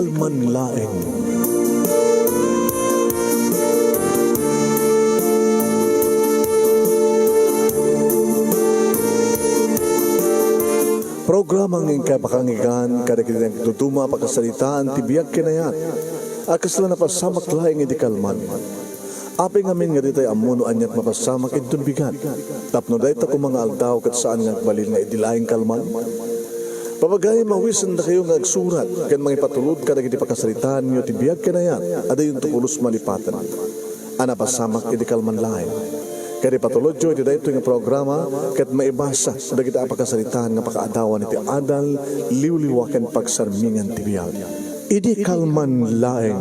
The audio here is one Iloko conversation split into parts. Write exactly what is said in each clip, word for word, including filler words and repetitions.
Kalman laeng. Programa nga inkay pakanggan kadagiti nagduduma a pakasaritaan ti biag ken ayat a kasla napasamak laeng idi kalman. Apay ngamin nga ditay ammo no aniat mapasamak inton bigat, tapno dayta koma nga aldaw ket saan nga agbalin nga idi laeng kalman? Papagayam, awisendakayo nga agsurat ken mangipatulod kadagiti pakasaritaanyo ti biag ken ayat a dayonto pulos malipaten a napasamak idi kalman laeng. Ket ipatulodyo iti daytoy nga programa ket maibasa dagiti a pakasaritaan nga pakaadawan iti adal, liwliwa ken pagsarmingan ti biag. Idi kalman laeng.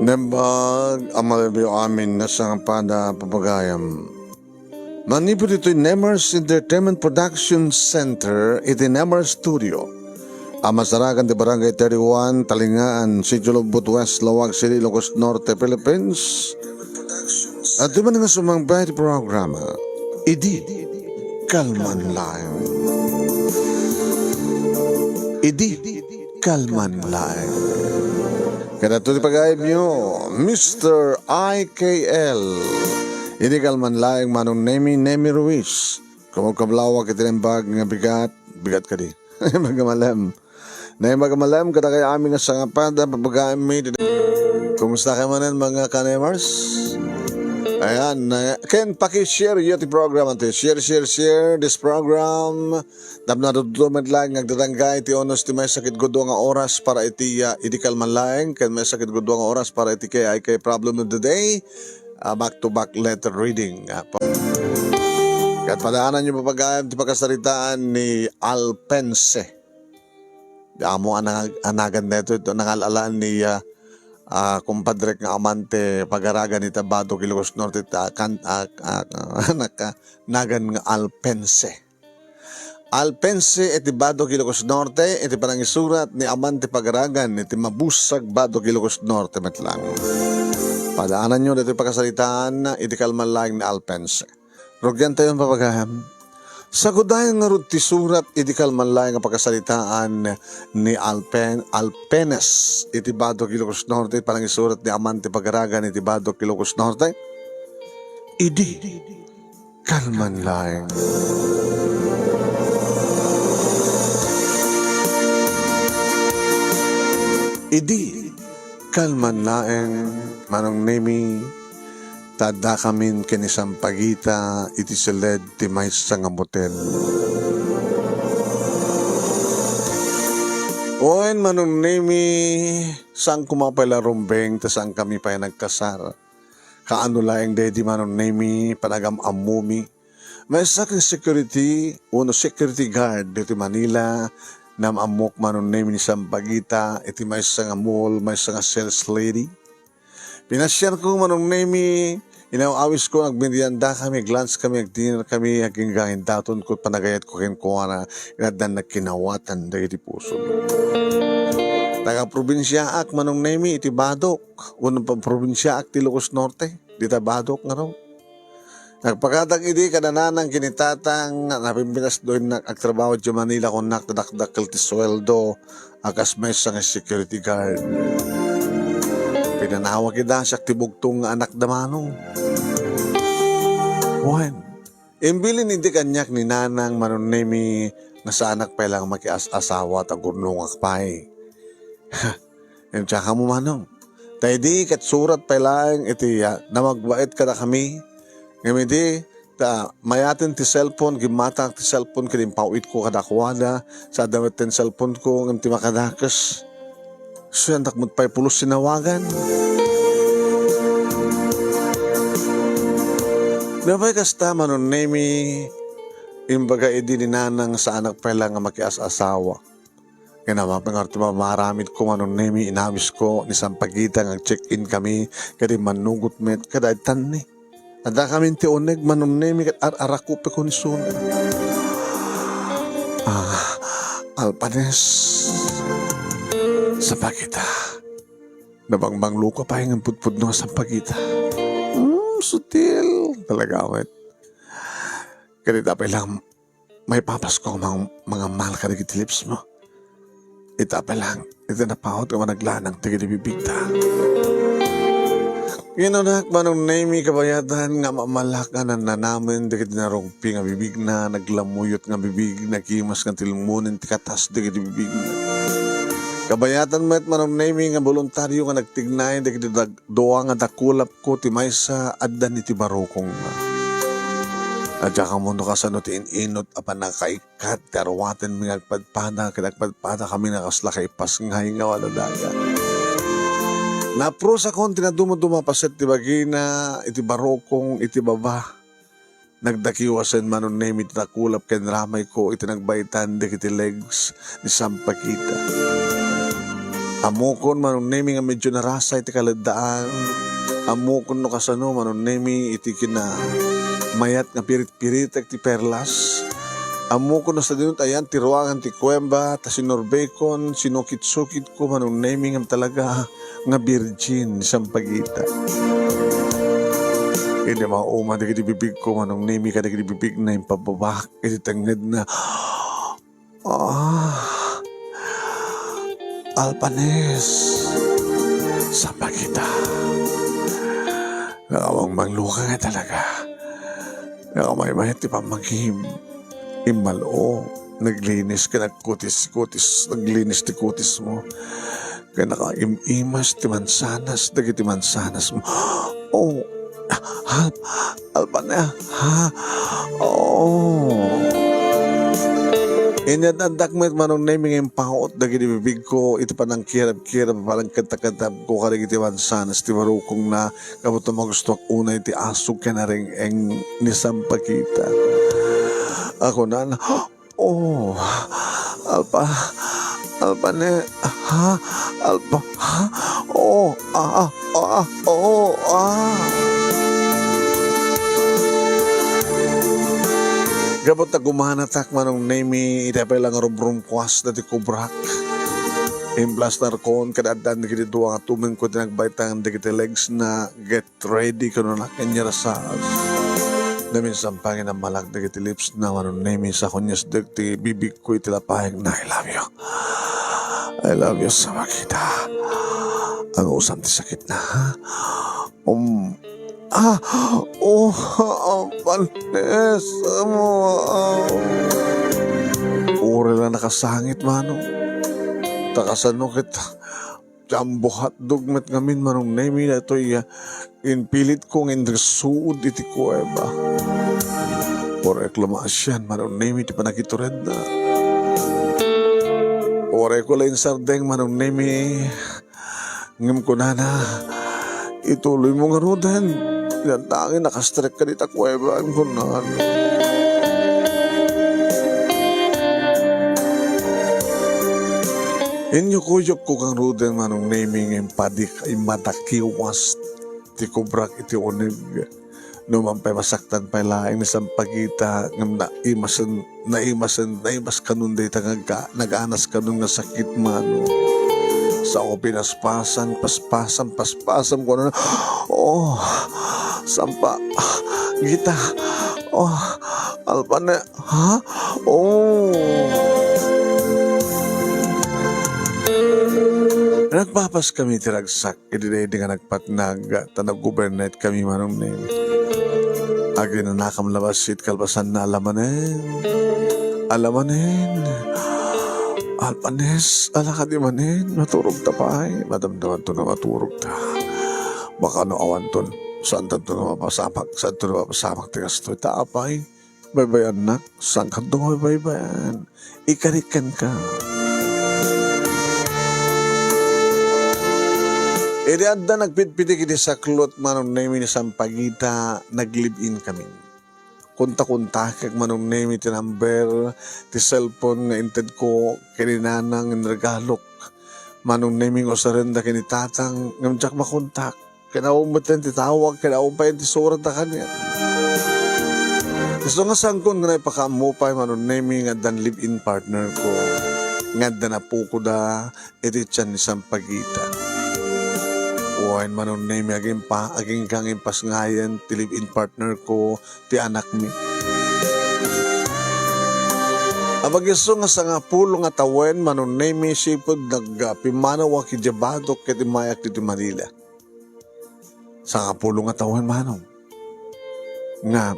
Naimbag a malabyo amin a sangapada, papagayam. Manipud ditoy Nemers Entertainment Production Center iti Nemers Studio a masarakan ti Barangay thirty-one, Talingaan, Sitio Lobbot West, Laoag City, Ilocos Norte, Philippines. Adtoy man nga sumangpet ti programa, Idi Kalman Laeng. Idi Kalman Laeng. Kadagitoy ti pagayamyo, Mister I K L. Idi kalman laeng, Manong Nemi, Nemi Ruiz. Kumakablawak iti naimbag nga bigat, bigat kadi. Naimbag a malem. Naimbag a malem kadakayo amin nga sangapada, papagayam mi. Kumusta kayo manen, mga kanemers? Ayan, na, ken paki-share yo ti program, ante. Share, share, share this program. Tapno adtoy met laeng nga agdadangga iti unos ti maysa ket gudua nga oras para iti, ah, idi kalman laeng, ken maysa ket gudua nga oras para iti K I K Problem of the Day, ah, back to back letter reading. Ah, pa-, ket padaananyo, papagayam, ti pakasaritaan ni Alpense. Di amo a nang-, a nagan daytoy, ito nangal-alaan ni, ah, ah, kumpadrek nga amante pagaragan iti Badok, Ilocos Norte, ta-, kan-, ah, ah, ah, naka-, nagan nga Alpense. Alpense iti Badok, Ilocos Norte, iti panangisurat ni amante pagaragan iti Mabusag, Badok, Ilocos Norte met laeng. Padaananyo daytoy pakasaritaan idi kalman laeng ni Alpense. Rugiantayon, papagayam. Sagudayen ngarud ti surat idi kalman laeng nga pakasaritaan ni Alpen-, Alpenes iti Badok, Ilocos Norte, panangisurat ni amante pagaragan iti Badok, Ilocos Norte. Idi kalman laeng. Idi kalman laeng, Manong Nemi, ta addakamin ken ni Sampaguita iti siled ti maysa nga motel. Wen, Manong Nemi, saan koma pay la rumbeng ta saankami pay nagkasar. Kaano laeng daydi, Manong Nemi, panagam-ammomi? Maysa ken security, wenno security guard ditoy Manila, nam-ammok, Manong Nemi, ni Sampaguita iti maysa nga mall, maysa nga sales lady. Pinasiarko, Manong Nemi, inaw-awisko, agmeriendakami, aglunchkami, agdinerkami, agingga indatonko, panagayatko kenkuana, ket addan nagkinawatan dagiti pusomi. Taga-probinsiaak, Manong Nemi, iti Badok, wenno pa-, probinsiaak ti Ilocos Norte, dita Badok ngarud. Nagpakadak idi kada nanang ken ni tatang, napimpinasdo innak agtrabaho idiay Manila, kunnak, ta dakdakkel ti sueldo a kas maysa nga security guard. Pinanawag ida, siak ti bugtong nga anakda, Manong. Wen, imbilin idi kaniak ni nanang, Manong Nemi, nga saanak pay la nga makias-asawa ta agurnongak pay. Intiaka mo, Manong. Ta idi ket surat pay laeng iti, ah, namagbaet kadakami. Ngem idi ta mayaten ti cellphone, gimmatangak ti cellphone ket impaw-itko kadakuada, sa adda met ti cellphone ko ngem ti makadakes. Suyandak met pay pulos sinawagan. Apay kasta, Manong Nemi, imbaga idi ni nanang saanak pay la nga makias-asawa. Ngem apay ngarud ti mamaramidko, Manong Nemi, inawisko ni Sampaguita nga ag-check-in kami, ket immannugot met, ket addanni. Addakamin ti uneg, Manong Nemi, ket ar-arakupko ni Sun. Ah, Alpanes. Sampagita. Nabangbanglo ka pay nga pudpudno a sampagita. Hmm, sutil. Talaga, awit. Kadita pay lang maipapasko mang-, mangammal kadagiti lips mo. Ita pay lang, iti napaut nga managlanang dagiti bibigda. Kinunak, Manong Nemi, kabayatan nga mamalak nga nannanamen dagiti narungpi nga bibigna, naglamuyot nga bibig, nagimas nga tilmonen ti katas dagiti bibigna. Kabayatan met, Manong Nemi, nga boluntario nga nagtignay dagiti dag-, dua nga dakulapko ti maysa adda ni ti barukongna. Adda kamo no kasano ti in-inot a pannakaikkat ti aruatenmi nga agpadpada ket agpadpada kami nga kasla kaipasngay nga waladaga. Naprusakon ti nadumduma paset ti bagina iti barukong iti baba. Nagdakiwasen, Manong Nemi, ti nakulap ken ramayko iti nagbaitan dagiti legs ni Sampagita. Ammokon, Manong Nemi, nga medyo narasay ti kaleddaan. Ammokon no kasano, Manong Nemi, iti kinamayat nga pirit-piritek ti perlas. Ammokon no sadino ti ayan ti ruangan ti kuweba, ta sinurbeykon, sinukit-sukitko, Manong Nemi, ngem talaga nga birgin ni Sampagita. Idi mauma dagiti bibigko, Manong Nemi, kadagiti bibigna, impababak iti tengngedna. Ah, Alpanes, Sampagita. Nakabangmanglo ka nga talaga. Nakamaymay ti pammangim. Immal-o, naglinis ken nagkutis-kutis, naglinis ti kutis mo. Ken nakaim-imas ti mansanas dagiti mansanas mo. Oh, Al-, Alpana, ha? Oh. Inyad-addak met, Manong Nemi, nga impaut dagiti bibigko iti panangkirabkirab, panangkentakentabko kadagiti mansanas ti barukongna, gapu ta magustoak unay ti asug ken areng-eng ni Sampagita. Ako nan, Oh, Alpa, Alpa ne, ha? Alpa, ha? Oh, ah, ah, ah, oh, ah. Gapu ta gumanatak, Manong Nemi, iti apay lang rubrumkuas dati kubrak. Implastarkon, kada addan dagiti dua nga tumengko ti nagbaitan dagiti legs na get ready, kunana, ken ni Rasas. Naminsan pay nga nammalak dagiti lips na, Manong Nemi, sa kunyasdek ti bibigko iti lapayek na, "I love you. I love you, Sampagita." Anusam ti sakit na, ha? Um, ah, oh, ah, panes, amo, ah. Uray la nakasangit, Manong. Ta kasano ket Jumbo hotdog met ngamin, Manong Nemi, daytoy, ah, impilitko nga inrisuod iti kuweba. Uray la maasian, Manong Nemi, ti panagituredna. Urayko la insardeng, Manong Nemi, ngem kunana, "Ituloymo ngaruden. Dinan ta nakastrek ka dita kuweba," kunana. Inyukuyokko ngaruden, Manong Nemi, nga impadik, immadakiwas ti kubrak iti uneg. Numan pay masaktan pay laeng ni Sampagita, ngem naimasen, naimasen, naimas kanon dayta nga agka-, naganas kanon nga sakit, Manong. Sao pinaspasan, paspasan, paspasan, kunana, "Oh, Sampa, Gita, oh, Alpana, ha? Oh." Nagpapas kami ti ragsak. Idi daydi nga nagpatnag, ta nag-overnight kami, Manong Nemi. Aginanakam la bassit kalpasanna, alamanen. Alamanen. Alpanes, ala kadi manen, maturog ta pay. Madamdamanto nga maturog ta. Baka no awanton, saantanto nga mapasamak, saanto nga mapasamak ti kastoy. Ta apay, Baybayannak, saankanto nga baybayan. Ikarik kenka. Idi adda nagpidpidik iti saklot, Manong Nemi, ni Sampagita, nag-live-in kami. Konta-kontakek, Manong Nemi, ti number ti cellphone nga intedko ken ni Nanang nga inregalok. Manong Nemi, nga usarenda ken ni Tatang, ngem diak makontak. Ken awan met ti tawag, ken awan pay ti surata kaniak. Isu nga sangkon nga naipakaammo pay, Manong Nemi, nga addan live-in partner ko. nga adda napukoda iti tian ni Sampaguita. Wen, Manong Nemi, agimpa-, agingga nga impasngayen ti live-in partner ko, ti anakmi. Abagiso nga sangapulo nga tawen, Manong Nemi, sipud nagpimmanaw idiay Badoc ket immayak ditoy Manila. Sangapulo nga tawen, Manong, nga,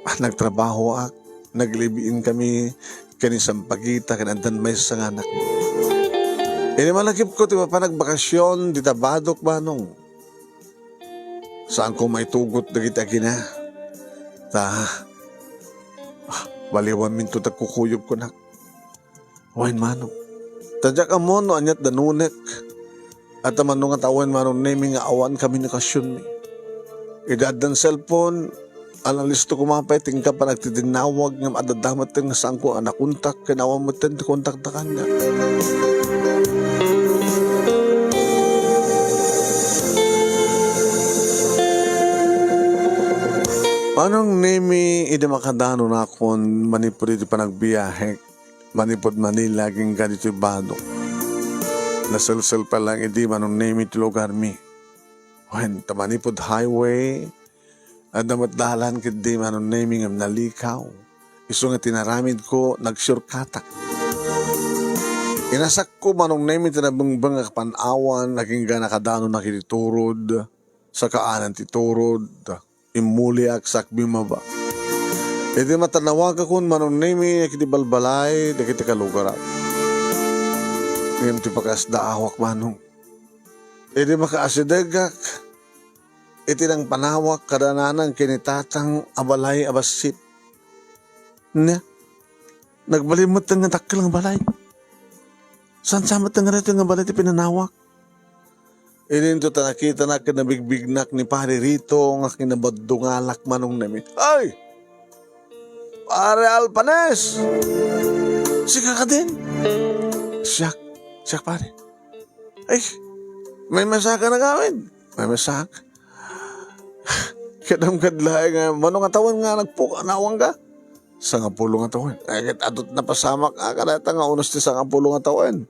ah, nagtrabahoak, naglive-in kami ken ni Sampaguita ken addan maysa nga anak. Idi malagipko ti mapan agbakasyon dita Badoc, Manong, saanko maitugot dagiti agina. Ta, ah, baliwanminto ti agkukuyog kunak. Wen, Manong. Ta diak ammo no aniat danunek. Adda mano nga tawen, Manong Nemi, nga awan komunikasionmi. Idi addan cellphone, alanlisto koma pay ti inka panagtinnawag ngem adda metten nga saanko a nakontak ken awan metten ti kontakda kaniak. Manong Nemi, idi makadanonakon manipud iti panagbiahek, manipud Manila agingga ditoy Badoc. Naselsel pay laeng idi, Manong Nemi, ti lugarmi. Wen, ta manipud highway, adda met dalan ketdi, Manong Nemi, ngem nalikaw. Isu nga ti inaramidko, nagsurkatak. Inasakko, Manong Nemi, ti nabengbeng a kapan-awan, agingga nakadanonak iti turod, sakaanan ti turod. Immuliak sa agbimmaba. Idi matannawagakon, Manong Nemi, iti balbalay dagiti kalugarak. Ngem ti pakasdaawak, Manong, idi makaasidegak iti nangpanawak kada nanang ken ni tatang a balay a bassit. Nia, nagbalin metten nga dakkel nga balay. Saan sa met nga daytoy nga balay ti pinanawak? Idinto ta nakitanak ken nabigbignak ni Pare Rito nga kinabaddungalak, Manong Nemi. Ay! Pare Alpanes! Sika kadin? Siak, siak, pare. Ay, maymaysaak gayam. Maymaysaak. Ket adda met laeng nga, mano nga tawen nga nagpukanawanka? Sangapulo nga tawen. Ay, ket adu ti napasamak a kadata nga unos ti sangapulo nga tawen.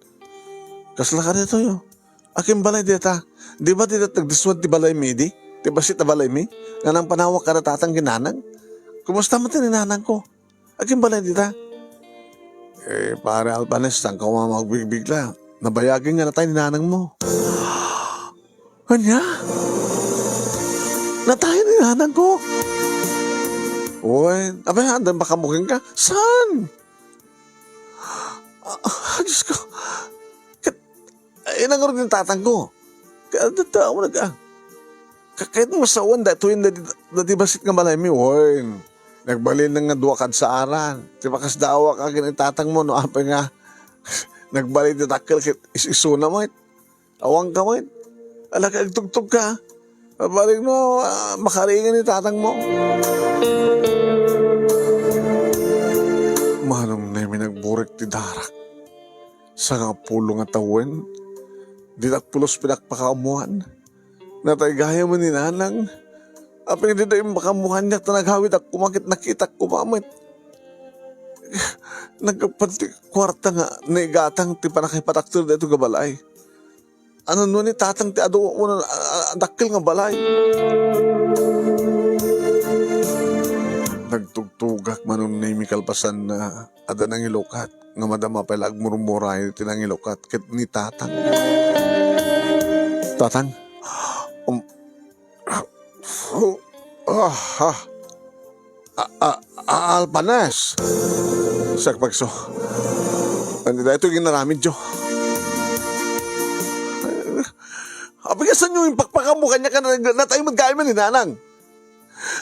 Kasla kadaytoy, o. Akin balay dita? Di ba dita nagdiswad ti balaymi idi? Ti bassit a balaymi? Nga nangpanawak kada tatang ken nanang? Kumusta met ni nanangko? Akin balay dita? Eh, Pare Alpanes, saanka koma nga agbigbigla? Nabayagen nga natay ni nanangmo. Ania? Natay ni nanangko? Wen, apay, adda makaammo kenka? Saan? Ah, ah, Diyos ko. Ket, ay, nangrud ni tatangko. Ket, adda tao nag-, ah, ka-, ket masawan daytoy dati, dati bassit nga balaymi, wen. Nagbalin nga dua kadsaaran. Ti pakasdaawak ken ni tatangmo, no apay nga nagbalin ti dakkel ket is-isuna met. Awanka met. Ala, agtugtogka. Mabalin no, ah, makaringan ni tatangmo. Manong Nemi, nagburik ti darak. Sangapulo nga tawen, ditak pulos pinakpakaammoan. Natay gayam ni nanang. Apay nga dida impakaammo kaniak ta nagawidakto koma ket nakitak koma met. Naggapu ti kuarta nga naigatang ti pannakapatakder daytoy nga balay. Ano no ni tatang ti adu, a, a, dakkel nga balay? Nagtugtogak, Manong Nemi, kalpasanna, adda nangilukat nga madama pay la agmurmurayo ti nangilukat ket ni tatang. Tatang, um, ah, ah, a, a, a, Alpanes. Sakpagso. Ania daytoy nga inaramidyo? Apay nga saanyo impakpakaammo kaniak a natay met gayam ni nanang?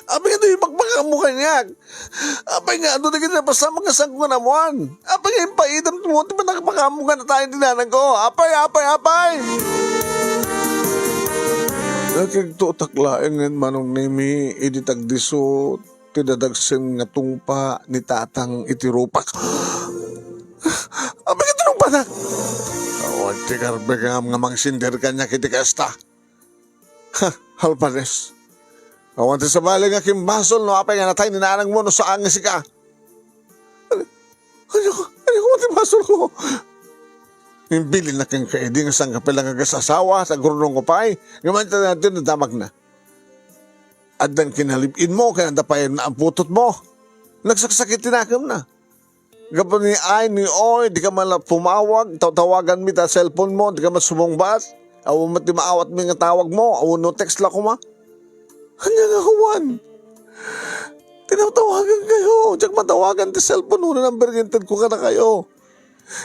Apay nga adu impakpakaammo kaniak? Apay nga adu dagiti napasamak nga saanko nga naammoan? Apay nga impaidam mo ti pannakapakaammo nga natay ni nanangko? Apay, apay, apay! Nakigtotak laeng, Manong Nemi, idi tagdisso ti dadagsen nga tungpa ni tatang iti rupak. Apay nga tinungpanak? Awan ti karbengam nga mangsindir kaniak iti kasta. Ha, Alpanes. Awan ti sabali nga kimbasol no apay nga natay ni nanangmo no saan nga sika. Ania, ania koma ti basolko? Imbilinna kenka idi nga saan ka pay la nga agasasawa, ta agurnongko pay. Ngem ania ti nadamagna? Addan kinalib-inmo, ken adda pay naabutotmo. Nagsaksakit ti nakemna. Gapu ni ay, ni oy, di ka man la pumawag, tawtawaganmi ta cellphone mo, di ka man sumungbat. Awan met ti maawatmi nga tawag mo, awan no text la koma. Ania nga awan? Tinawtawagan kayo, diak matawagan ti cellphone, no, number nga intedko kadakayo.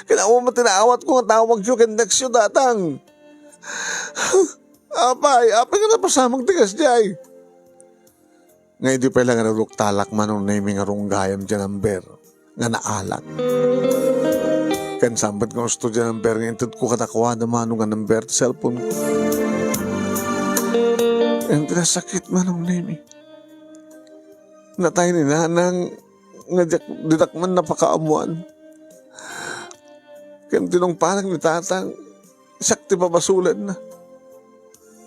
Ken awan met ti naawatko nga tawagyo ken textyo, Tatang. Apay, apay nga napasamak ti kasdiay? Nga idi pay la nga naruktalak, Manong Nemi, nga runggayam diay number nga naalak. Ken saan met nga usto diay number nga intedko kadakuada, Manong, nga number ti cellphone ko. Ken ti nasakit, Manong Nemi, natay ni Nanang nga diak, dinak man napakaammoan. Ken tinungpanak ni Tatang, siak ti pabasolenna.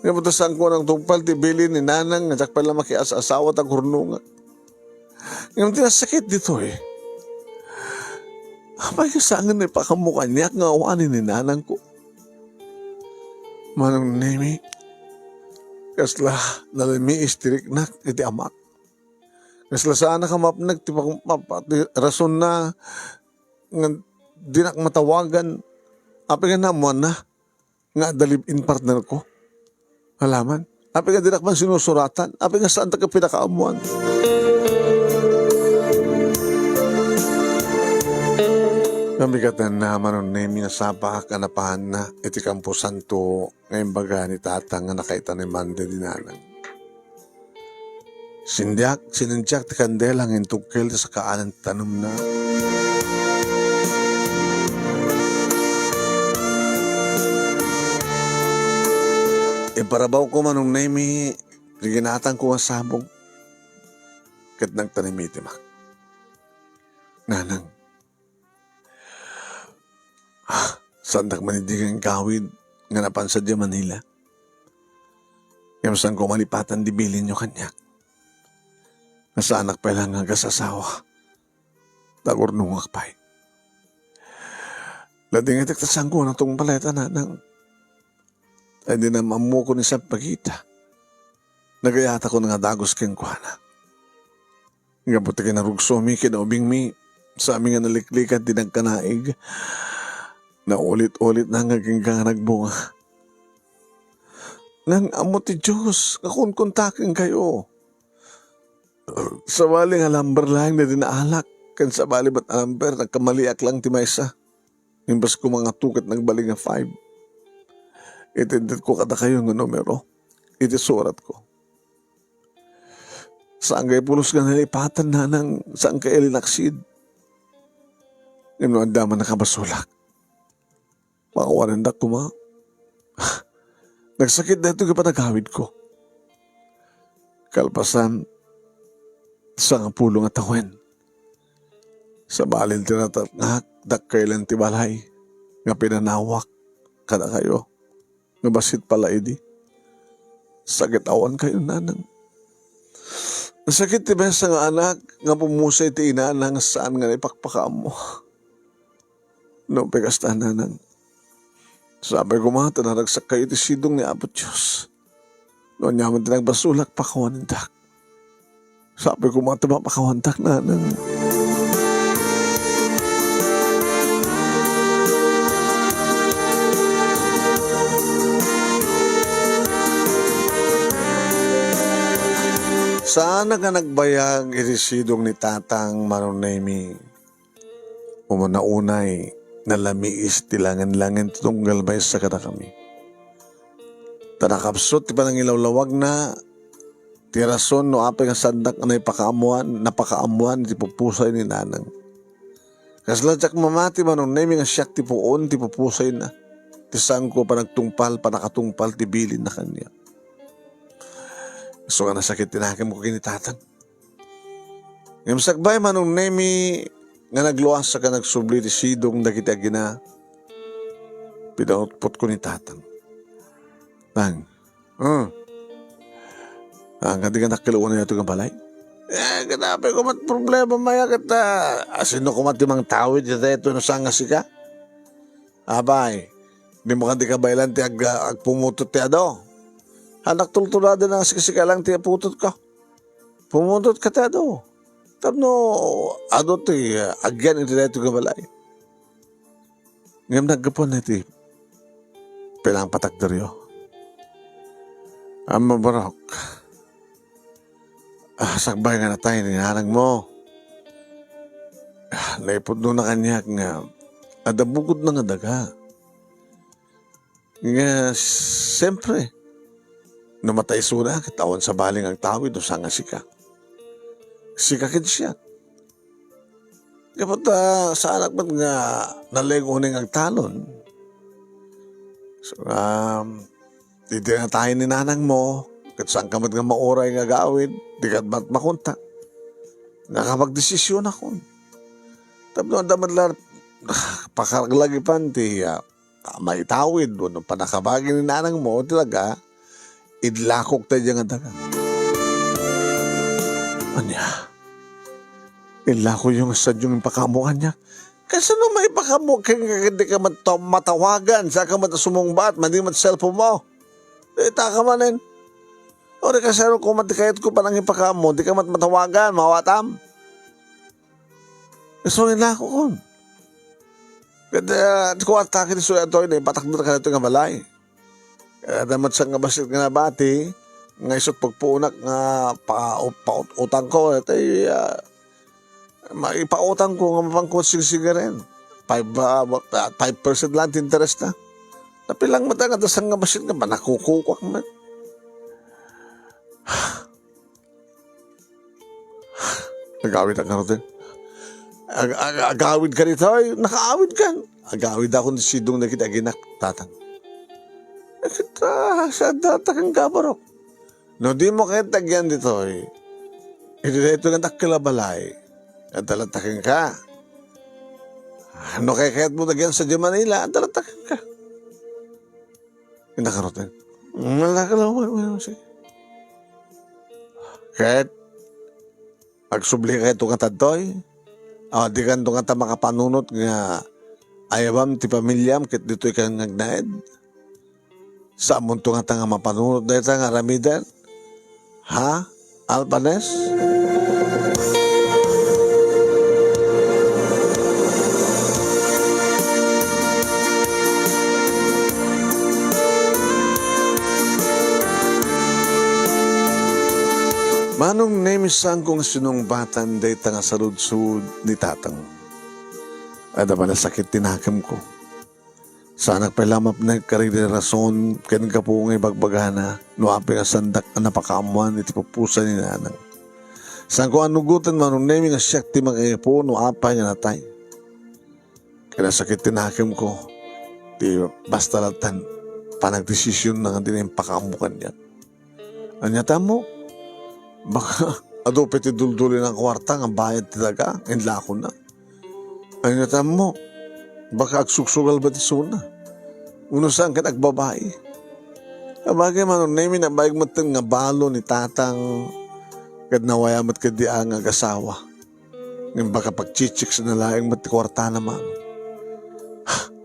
Ngem ta saanko nagtungpal ti bilin ni Nanang nga diak pay la makias-asawa ta agurnongak. Ngem ti nasakit ditoy, apay nga saan nga naipakaammo kaniak nga awanen ni Nanangko? Manong Nemi, kasla nalamiis ti riknak iti amak. Kasla saanak a mapnek ti pang-, map-, ti rasonna nga dinak matawagan. Apay nga naammoanna nga adda live-in partner ko? Alaman. Apay nga dinak man sinusuratan? Apay nga saanta ka pinakaammoan? Nabigatanna, Manong Nemi, nasapaak a napaanna iti kamposanto nga imbaga ni Tatang nga nakaitaneman daydi Nanang. Sindiak, sinendiak ti kandela nga intugkel ti sakaanan ti tanemna. Iparabawko, Manong Nemi, ti ginatangko nga sabong ket nagtanem iti mak. Nanang, ah, saandak man idi nga aggawid nga napan sadiay Manila. Ngem saanko malipatan ti bilinyo kaniak. Nga saanak pay la nga agasasawa ta agurnongak pay. Ladingetek ta saanko natungpal dayta, Nanang. Ay, idi naam-ammoko ni San Pagita, nagayatakon nga dagus kenkuana. Gapu ti kinarugsomi ken ubingmi, saanmi nga naliklikan ti nagkanaig. Naulit-ulit na nga agingga nga nagbunga. Nang ammo ti Dios nga kunkunta kenkayo. Sabali nga number laeng daydi naalak, ken sabali met a number, nagkamaliak lang ti maysa. Imbes koma nga two ket nagbalin nga five. Iti intedko kadakayo nga numero, iti suratko. Saan kay pulos nga nalipatan, Nanang, saan kay linaksid. Ngem no adda man nakabasolak, pakawanendak koma. Nagsakit daytoy nga panagawidko. Kalpasan sangapulo nga tawen, sabali ti natatngak, dakkel ti balay nga pinanawak kadakayo nga bassit pay la idi. Sakit awan kayo, Nanang. Nasakit ti maysa nga anak nga pummusay ti inana nga saan nga naipakpakaammo. No, pay kasta, Nanang, sapay koma ta naragsak kayo iti sidong ni Apo Dios. No ania man ti nagbasolak, pakawanendak. Sapay koma ta mapakawandak, Nanang. Saanak a nagbayag iti sidong ni Tatang, Manong Nemi. Umuna unay, nalamiis ti langen-langen ti tunggal maysa kadakami. Ta nakapsut ti panangilawlawagna, ti rason no apay nga saandak a naipakaammuan, napakaammuan iti pupusay ni Nanang. Kasla diak mamati, Manong Nemi, nga siak ti puon ti pupusayna, ti saanko panagtungpal, panakatungpal ti bilinna kaniak. Isu nga nasakit ti nakemko ken ni Tatang. Ngem sakbay, Manong Nemi, nga nagluas a ken nagsubli ti sidong dagiti agina, pinangutpotko ni Tatang. Tang, hmm. Ah, nga di ka nakkiluan ito nga balay? Eh, ket apay koma ti problema, maya, ket, ah, asino koma ti mangtawid iti daytoy no saan nga sika? Apay, dimo kadi kabaelan ti ag-, agpumutot ti adu? Anak, tultuladen a sikasika lang ti putotko. Pumutotka ti adu. Tapno adu ti, ah, agyan iti daytoy nga balay. Ngem naggapuan iti pinangpatakderyo. Ammo, Barok, ah, sakbay nga natay ni nanangmo, ah, naipudnona kaniak nga adda bukodna nga daga. Nga, siyempre, no matay isuna, ket awan sabali nga agtawid no saan nga sika. Sika ket siak. Gapu ta saanak met nga naleng unay nga agtalon. So, um, iti natayen ni nanangmo, ket saanka met nga mauray nga agawid, dika met makontak. Nakapagdesisionakon. Tapno adda met la pakaraglagipan ti, ah, maitawid wenno pannakabagi ni nanangmo, ti daga, idlakok ta idiay nga daga. Ania? Idlakoyo nga saanyo nga impakaammo kaniak? Kasano maipakaammo ken, ken dika met ta-, matawagan, saanka met a sumungbat, madi met cellphone mo? Dayta ka manen. Uray kasano koma ti kayatko panangipakaammo, dika met matawagan, maawatam. Isu nga idlakokon. Ket, ah, ti kuarta ket isu daytoy, naipatakder kadaytoy nga balay. Ket adda met sangabassit nga nabati, nga isut' pagpuonak nga pa-, paut-, utangko, ket, ah, maipautangko nga mapanko sigsigi ren. Five, ah, five percent lang ti interest na. Napilang met nga adda sangabassit nga panakukukuak met. Agawid ak ngarud. Ag-, ag-, agawid ka ditoy, nakaawid kan. Agawid akon ti sidong dagiti aginak, tatang. Ket, ah, saan data ken gabarok? No dimo kayat agyan ditoy, iti daytoy nga dakkel a balay, adda latta kenka. No kay-, kayatmo agyan sadiay Manila, adda latta kenka. Innak ngarud. Malakal ako, wala, wala, sige. Ket, agsubli kayto nga tadtoy? Ah, dikanto nga ta makapanunot nga ayabam ti pamiliam ket ditoy ka nga agnaed? Saanmonto nga ta nga mapanunot dayta nga aramiden? Ha? Alpanes? Manong Nemi, saanko nga sinungbatan dayta nga saludsod ni tatang. Adda pay la sakit ti nakemko. Saanak pay la mapnek kadagiti rason ken gapu nga ibagbagana no apay nga saandak a napakaammoan iti pupusan ni nanang. Saanko a nugoten, Manong Nemi, nga siak ti mangaipo no apay nga natay. Ket nasakit ti nakemko ti basta lattan panagdesisionna nga dina impakaammo kaniak. Ania ti ammok? Baka adu pay ti duldulin a kuarta nga bayad ti daga, inlakona. Ania ti ammok? Baka agsugsugal met isuna. Wenno saan ket agbabai. Apay, Manong Nemi, nabaig metten nga balo ni tatang ket nawaya met ketdi a nga agasawa. Ngem baka pagchichiksna laeng met ti kuartana, Manong.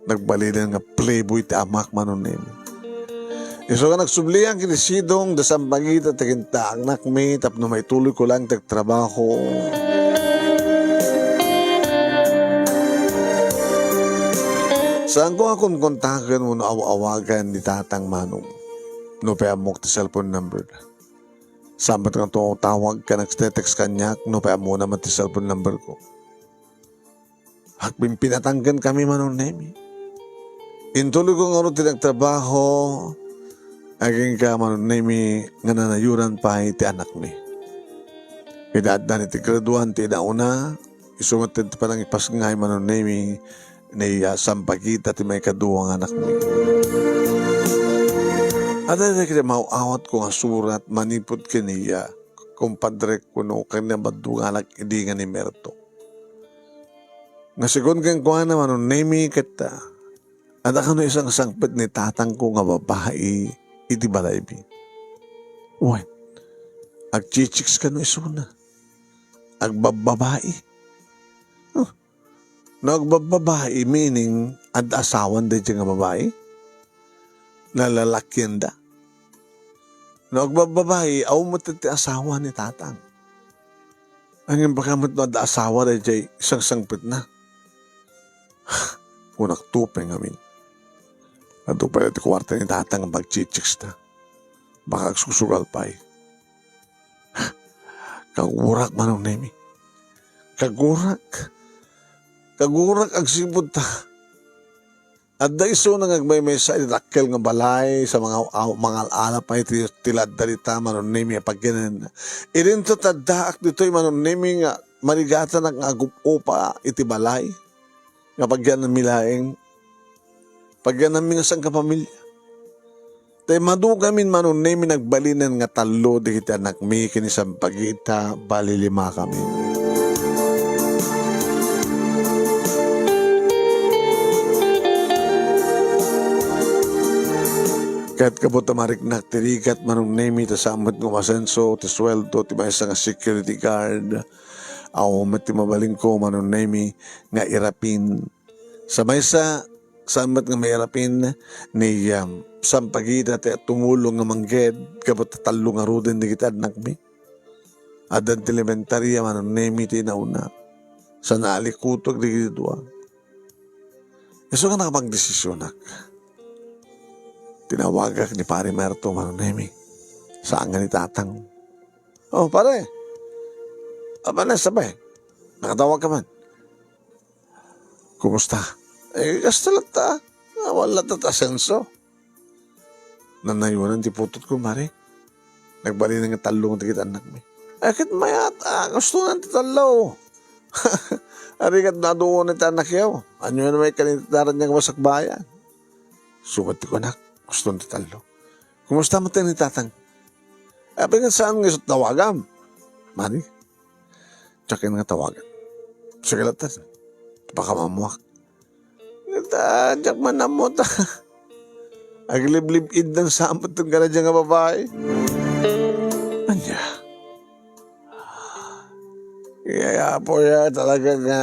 Nagbalinen nga playboy ti amak, Manong Nemi. Isu nga nagsublian ken ni Sidong da Sampaguita ti kinta a anakmi tapno maituloyko laeng ti agtrabaho. Saanko a konkontaken wenno aw-awagan ni tatang, Manong, no pay ammok ti cellphone number. Saan met nga tawag ken nagte-text kaniak no pay ammona met ti cellphone number ko. Agpimpinatang ken kami, Manong Nemi. Intuloyko ngarud ti nagtrabaho, agingga, Manong Nemi, nga nanayoran pay ti anakmi. Iti addan iti graduan ti inauna, isu met ti panangipasngay, Manong Nemi, ni, ah, Sampaguita ti maikadua nga anakmi. Adda dagiti maaw-awatko nga surat manipud ken ni, ah, kumpadrek wenno ken ni Abaddo nga anak idi nga ni Merto. Nga segun kenkuana, Manong Nemi, ket, ah, adda kano isang sangpet ni tatangko nga babai iti balaymi. Wen, agchichiks kano isuna. agbabbabai. Huh. No agbabbabai, meaning, adda asawan daydiay nga babai? Nalalakianda? No agbabbabai, awan met ti asawa ni tatang. Ngem baka met no adda asawa daydiay sangsangpetna. Kunak to pay ngamin. Adu pay ti kuarta ni tatang nga pagchichiksta. Baka agsusugal pay. Kagurak, Manong Nemi. Kagurak. Kagurak agsipud ta. Adda isuna nga agmaymaysa iti dakkel nga balay sa mga, aw-, mangal-ala pay ti, ti ladda dita, Manong Nemi, a pagyananna. Idinto ti addaak ditoy, Manong Nemi, nga marigatanak nga agup-upa iti balay nga pagyananmi laeng. Pagyananmi nga sangkapamilya. Tay madugaymin, Manong Nemi, nagbalinen nga tallo dagiti annakmi ken ni Sampaguita, bali limakami. Ket gapu ta mariknak ti rigat, Manong Nemi, ta saan met nga umasenso ti sueldo ti maysa nga security guard. Awan met ti mabalinko, Manong Nemi, nga irapin. Sa maysa, saan met nga mairapin ni, um, Sampaguita ti tumulong nga mangged gapu ta tallo ngaruden dagiti annakmi. Addan ti elementaria, Manong Nemi, ti inauna. Sa naalikutek dagiti dua. Isu nga nakapagdesisionak. Tinawagak ni Pare Merto, Manong Nemi. Saan nga ni Tatang. "Oh, pare. Abanes, sabay. Nakatawag ka man." "Kumusta?" "Eh, kasta latta. Awan latta ti asenso." Nanayonan ti putotko, pare. Nagbalinen nga tallo dagiti annakmi. "Eh, ket mayat, ah, gustonan ti tallo." "Ari ket naduon ti annakyo. Ania met kanita ti aranna nga sakbayan?" Sukat ti kunak, "Gusto ti tallo." "Kumusta met ni Tatang?" "Apay nga saan nga isu tawagam?" "Mani, diak nga tawagan. Sige latta, pakam-ammoak." "Ita, diak man ammo ta agliblib-id na sa amot ti garaja nga babai." Ania? Kaya po ya talaga nga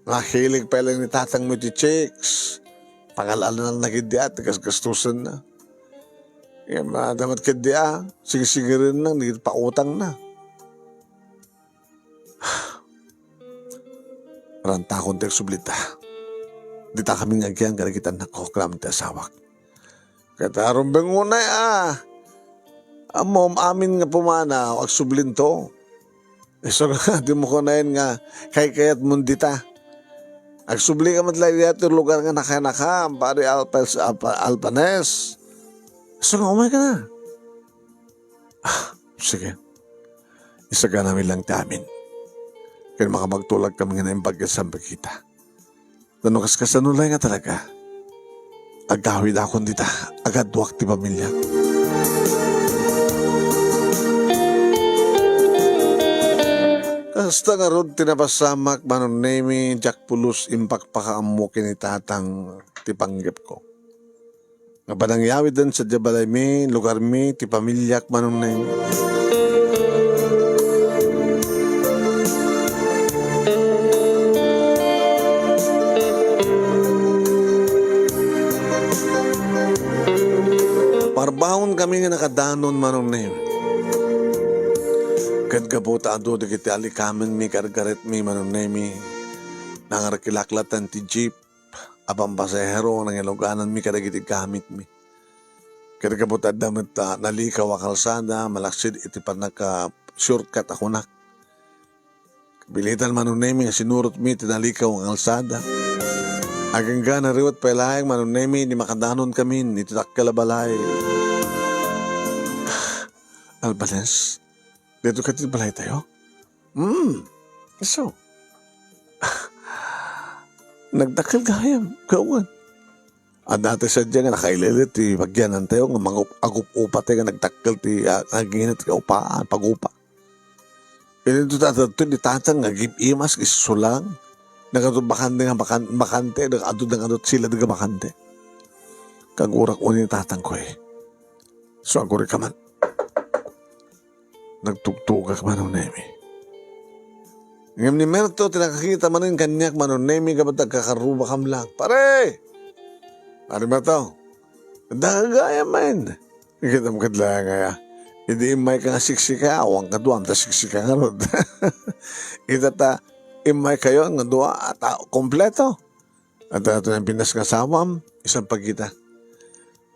mahilig pay laeng ni Tatang mo iti chicks. Pangal-alanna ketdi a ti gasgastosenna. Kaya madamot ketdi a, sigsigirenna, dagiti pautangna. Rantakon ti agsublita. Dita kami nga agyang kadagiti annakko, kalaman ti asawak. Ket arumbeng unay a, ammom amin nga pumanaw, agsublinto. Isu nga, di mo kunayen nga kaykayatmon dita. Agsubli ka met laeng dita ti lugar nga nakanaka, pare Alpes-, Alpa-, Alpanes. Isu nga, umay ka na. Ah, sige. Isaganami lang ti amin. Ken makapagtulag kami nga naimbag ken Sampaguita. Ta no kaskasano laeng a talaga, agawidakon dita, agaduak ti pamiliak. Kasta ngarud ti napasamak, Manong Nemi, diak pulos impakpakaammo ken ni Tatang ti panggepko. Nga panangyawiden sadiay balaymi, lugarmi, ti pamiliak, Manong Neng. Parbaon kami nga nakadanon, Manong Neng. Ket gapu ta adu dagiti alikamenmi, gargaretmi, Manong Nemi, nangarkilak latta ti jeep a pampasahero, nangilugananmi kadagiti gamitmi. Ket gapu ta adda met, ah, nalikaw a kalsada, malaksid iti pannaka-shortcut a kunak. Kapilitan, Manong Nemi, nga sinurotmi ti nalikaw a kalsada. Agingga nariwet pay laeng, Manong Nemi, ni makadanon kamin iti dakkel a balay. Albanes, dito ka ti balay tayo? Hmm. So, nagdakkel gayam, gawan. Adda ti sadiay nga nakaililit ti pagyanantayo nga mangup-, agup-upatayo nga nagdakkel ti, ah, aginat nga upaan, pagupa. Idinto ta adda ti tatang nga agim-imas, isulang. Nagadu bakante nga bakan-, bakante, nagadu, nagadu sila nga bakante. Kagurak uni ni tatang ko eh. So, aguri ka man. Nagtugtugak, Manong Nemi. Ngem ni Merto ti nakakita manen kaniak, Manong Nemi, gapu ta agkakarrubakam lang. "Pare! Pare Merto, adda ka gayam manen. Kitam ket laeng aya. Idi immayka nga siksika, awan kaduam ta siksika ngarud. Ita ta immaykayo nga dua, ta kompleto. Adda ti nabinas nga asawam, isan pagita.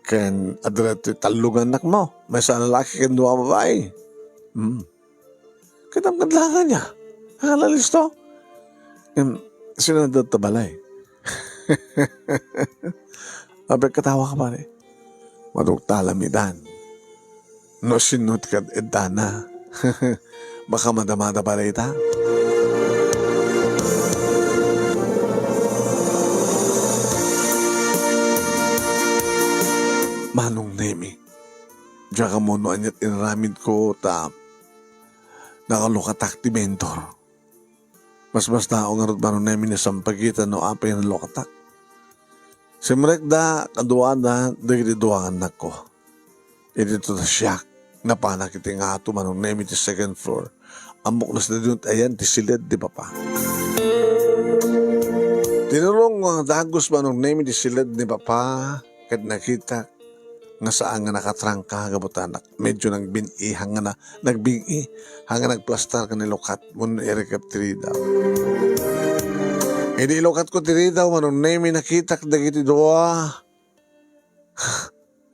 Ken adda ti tallo nga annakmo, maysa a lalaki ken dua a babai. Hmm. Kitam ket laeng aya. Akala listo? Em, sino adda ta balay?" "Apay, katawa ka, pare. Maduktalam itan. No sino ti kad-eddana, baka madamada pala ita." Manong Nemi, diak ammo no aniat inaramidko ta nakalukatak ti mentor. Masmasdaaw ngarud, Manong Nemi, ni sampagita no apay nalukatak. Simrekda kaduada dagiti dua nga annakko. Idi ta siak, napanak iti ngato, Manong Nemi, ti second floor. Ammok no sadino ti ayan ti siled ni Papa. Tinurong nga dagus, Manong Nemi, ti siled ni Papa, ket nakitak nga saan nga nakatrangka gapu ta nak-, medyo nagbin-i, hanga na-, nagbing-i, hanga nagplastar ken nilukat wenno irikep ti ridaw. Idi ilukatko ti ridaw, Manong Nemi, nakitak dagiti dua.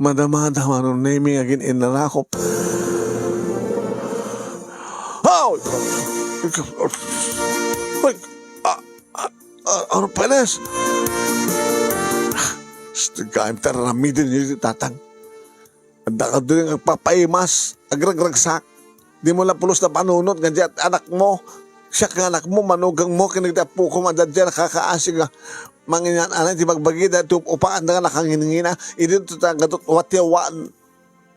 Madamada, Manong Nemi, agin-innarakop. Aw! Ay! Ah, ah, ah, ano, Peles? Sus, ti gayam ti aramiden ni tatang. Adda kadto nga agpapaimas, agragragsak. Dimo la pulos napanunot nga diay anakmo. Siak nga anakmo, manugangmo, ken dagiti appokom, adda diay nakakaasi nga manginan-anay ti bagbagida, ti up-upaanda nga nakangingina. Idi ta gadot watiawaan,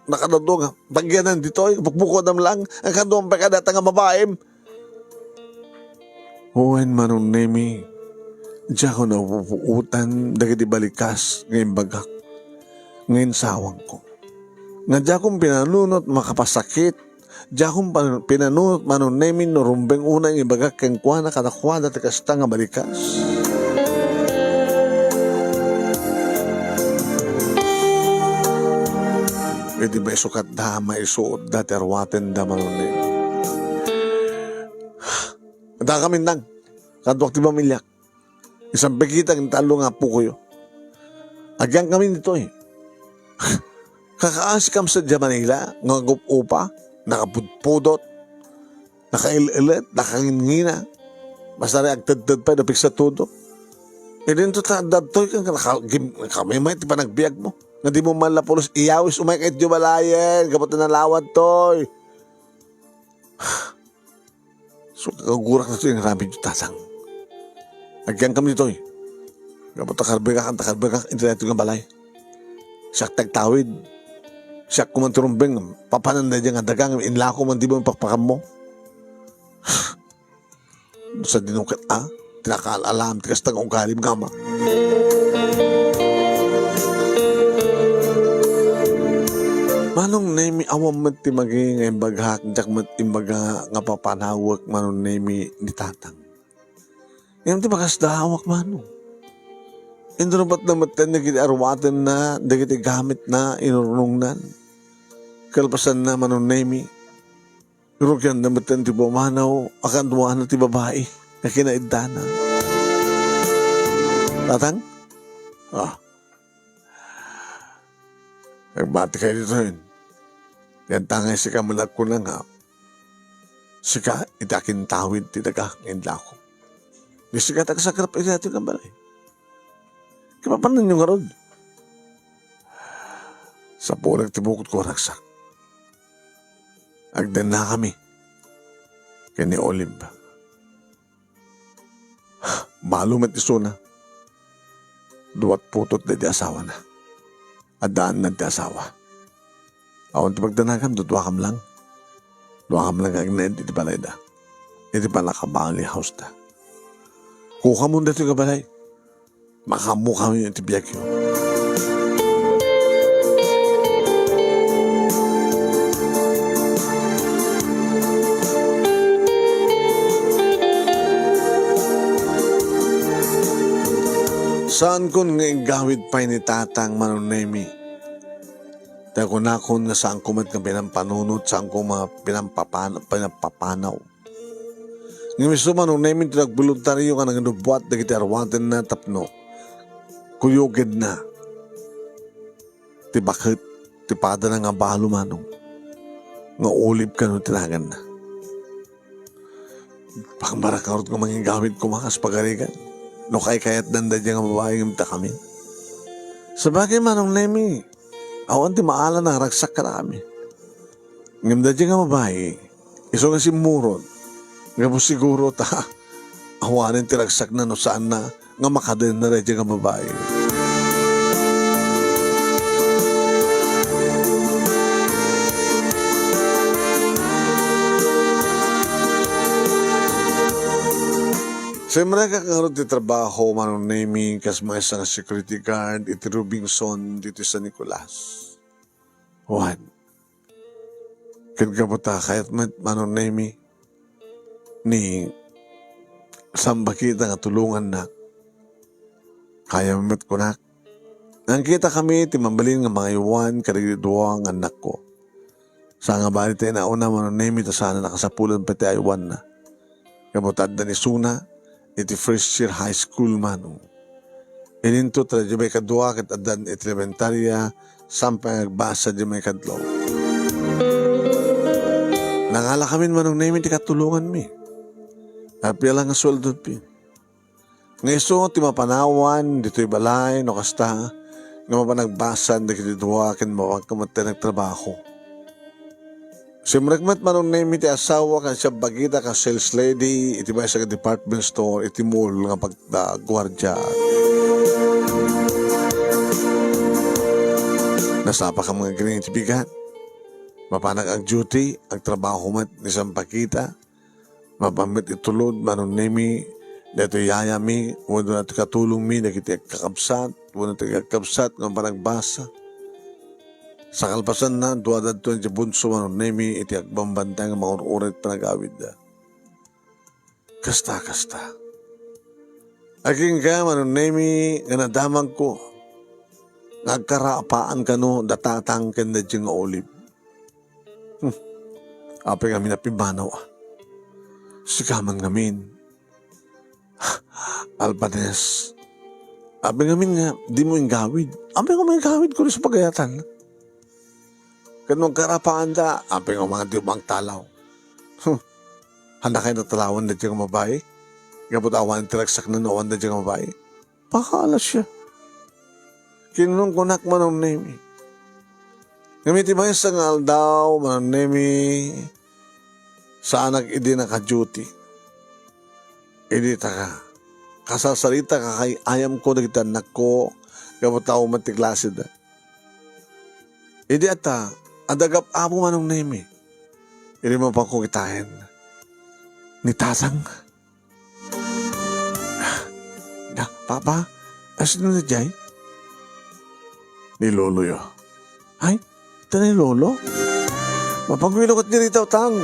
nakadado nga bagyanan ditoy, bukbukodam lang, ang kaduam pay kadata nga babaim. Wen, Manong Nemi, diak napupuotan dagiti balikas nga imbagak nga insawangko. Nga diakon pinanunot makapasakit, diakon pan-, pinanunot, Manong Nemi, no rumbeng unay nga ibagak kenkuana kadakuada ti kasta nga balikas. Idi maisukatda, maisuotda ti aruatenda, Manong Nemi. Adda kami nang, kaduak ti pamiliak. Isan pay kita ken tallo nga appokoyo. Agyangkami ditoy. Kakaasikam sadiay Manila nga agup-upa, nakapudpudot, nakail-ilet, nakangingina. Basta ray agtedted pay, napigsa todo. Idinto ta, adda ditoy ken naka-, gim-, kami met ti panagbiagmo. Nga dimo man la pulos iyawis umayka idiay balayen, gapu ta nalawadtoy. So, kakagurak na to yung ramen yung tatang. Agyangkam ditoy. Gapu ta karbengak, anta karbengak, iti daytoy nga balay. Siak ti agtawid. Siak koma ti rumbeng, papanan daydiay nga daga, inlako man dimo pakpakanmo. Sadino ket a, ti nakaal-alam ti kasta nga ugalim nga ama. Manong Nemi, awan met ti magi nga imbagak, diak met imbaga nga papanawek, Manong Nemi, ni tatang. Ngem ti pakasdaawak, Manong. Inrubetna metten dagiti aruatenna, dagiti gamitna, inurnongnan. Kalpasanna, Manong Nemi, rugianna metten ti pumanaw a kaduana ti babai nga kinaiddana. Tatang? Ah. Agbati kayo ditoy. Yan tangay sika man agkuna nga, sika iti akintawid ti daga nga inlako. Di sika ti agsakrap iti daytoy nga balay. Kipapananyo ngarud. Sapunek ti bukod ko, ragsak. Agdennakami ken ni Olive. Balo met isuna. Duat putot daydi asawana. Addaan ti asawa. Awan ti pagdanagam, duduakam lang. Duakam lang nga agnaed iti balayda. Iti pannakabalay houseda. Kukamon daytoy nga balay. Makaammokamin iti biagyo. Saankon nga iggawid pay ni Tatang, Manong Nemi. Ta kunakon nga saanko met nga pinampanunot, saanko nga pinampapana-, pinampapanaw. Ngem isu, Manong Nemi, ti nagboluntario nga nangidubbuat dagiti aruatenna tapno kuyogedna ti baket ti padana nga balo, Manong, nga ulib kano ti naganna. Pangbarakaw nga mangiggawid koma kas pagarigan no kaykayatdan daydiay nga babai ngem ta kami. Sabagay, Manong Nemi, awan ti maala nga naragsak kadakami. Ngem daydiay nga babai, isu nga simmurot, gapu siguro ta awanen ti ragsakna no saanna nga makadenna daydiay nga babai. Simrekak ngarud ti trabaho, Manong Nemi, kas maysa nga security guard iti Robinson ditoy San Nicolas. Wen, ket gapu ta kayat met, Manong Nemi, ni Sambakita nga tulongannak, kayatmo met, kunak, nga agkitakami ti mabalin nga mangaywan kadagiti dua nga annakko. Saan nga bali ta inauna, Manong Nemi, ta saan a nakasapulan pay ti aywanna. Gapu ta adda ni Suna iti first year high school, Manong. Idinto ta daydiay maikadua ket addan iti elementaria, saan pay nga agbasa daydiay maikadua. Nangalakamin, Manong Nemi, ti katulonganmi. Apay la nga sueldomi. Nga isu ti mapanawan ditoy balay no kasta nga mapan agbasa dagiti dua ken mapan met ti nagtrabaho. Simrek met, Manong Nemi, ti asawa ken Sambakita nga sales lady iti maysa nga department store iti mall nga pagguardia. Nasapakam nga agriing iti bigat. Mapanak ag-duty, agtrabaho met ni Sambakita. Mapan met itulod, Manong Nemi, daytoy yayami, wenno ti katulongmi dagiti agkakabsat, wenno ti agkabsat nga managbasa. Sakalpasanna, duadadto ti bunso, Manong Nemi, iti agbambantay nga mangur-uray iti panagawidda. Kasta, kasta. Agingga, Manong Nemi, nga nadamagko nga agkarapaan kano da Tatang ken da Jing nga ulib. Hmm. Apay ngamin a pimmanaw, a. Sika man ngamin. Alpanes. Apay ngamin nga dimo inggawid. Apay nga maigawidko isu pagayatan. Ken no agkarapaan da, apay nga dimo agtalaw. Hmm. Haan kay natalawan daydiay nga babai? Gapu ta awan ti ragsakna no awan daydiay nga babai. Pakaalas siya. Kinunkunak, Manong Nemi. Ngem iti maysa nga aldaw, Manong Nemi, saanak idi naka-duty. Idi ta ka, kasarsaritaka kay ayamko dagiti annakko, gapu ta umat ti klaseda. Idi ata, adda gap-apo, Manong Nemi. Idi mapanko kitaen ni Tatang. Na, Papa, asino daydiay? Ni Lolo yo. Ay, ita ni Lolo? Mapanko ket ni rita, Tang.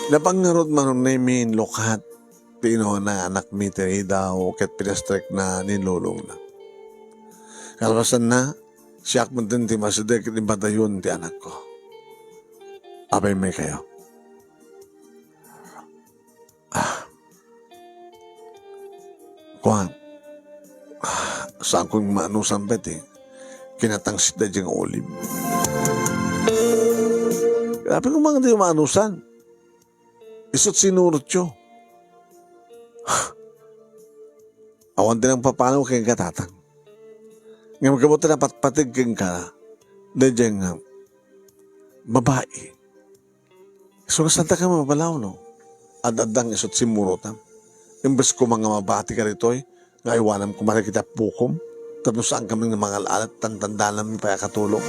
Napan ngarud, Manong Nemi, inlukat ti inuna nga anakmi ti ridaw ket pinastrekna ni lolongna. Kalpasanna, siak met ti masideg iti padayon ti anakko. Apay met kayo? Ah. Kuan. Ah, saankon maanusan pay ti kinatangsit daydiay nga ulib. Grabe kung mga di maanusan. Isu't sinurotyo. Awan ti nangpapanaw kenka, Tatang. Ngem gapu ta napatpateg kenka daydiay nga babai. Isu nga saantak a mabalaw, no? Ad-addang isu't simmurotam. Imbes koma nga mabatika ditoy, nga aywanam koma dagiti appokom, tapno saankami nga mangal-alat, tantandanammi pay a katulong.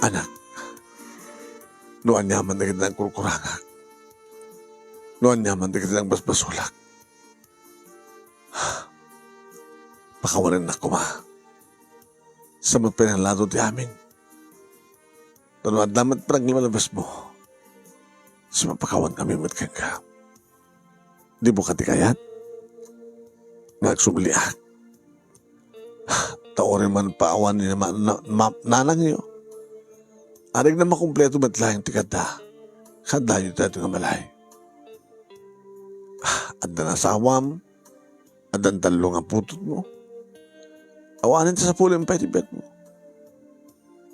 Anak, no aniaman dagiti nagkurkurangak, no aniaman dagiti nagbasbasolak, pakawanennak koma. Sa met pay nga lado ti amin. Tapno adda met panagmalabasmo, Sumapakawan kami met kenka. Dimo kadi kayat nga agsubliak? Ta uray man paawan ni ma-, na-, ma-, nanangyo, arigna makumpleto met laeng ti kada. Kadayo daytoy nga balay. Addan asawam, addan tallo nga putotmo. Awanen ti sapulem pay ti biagmo.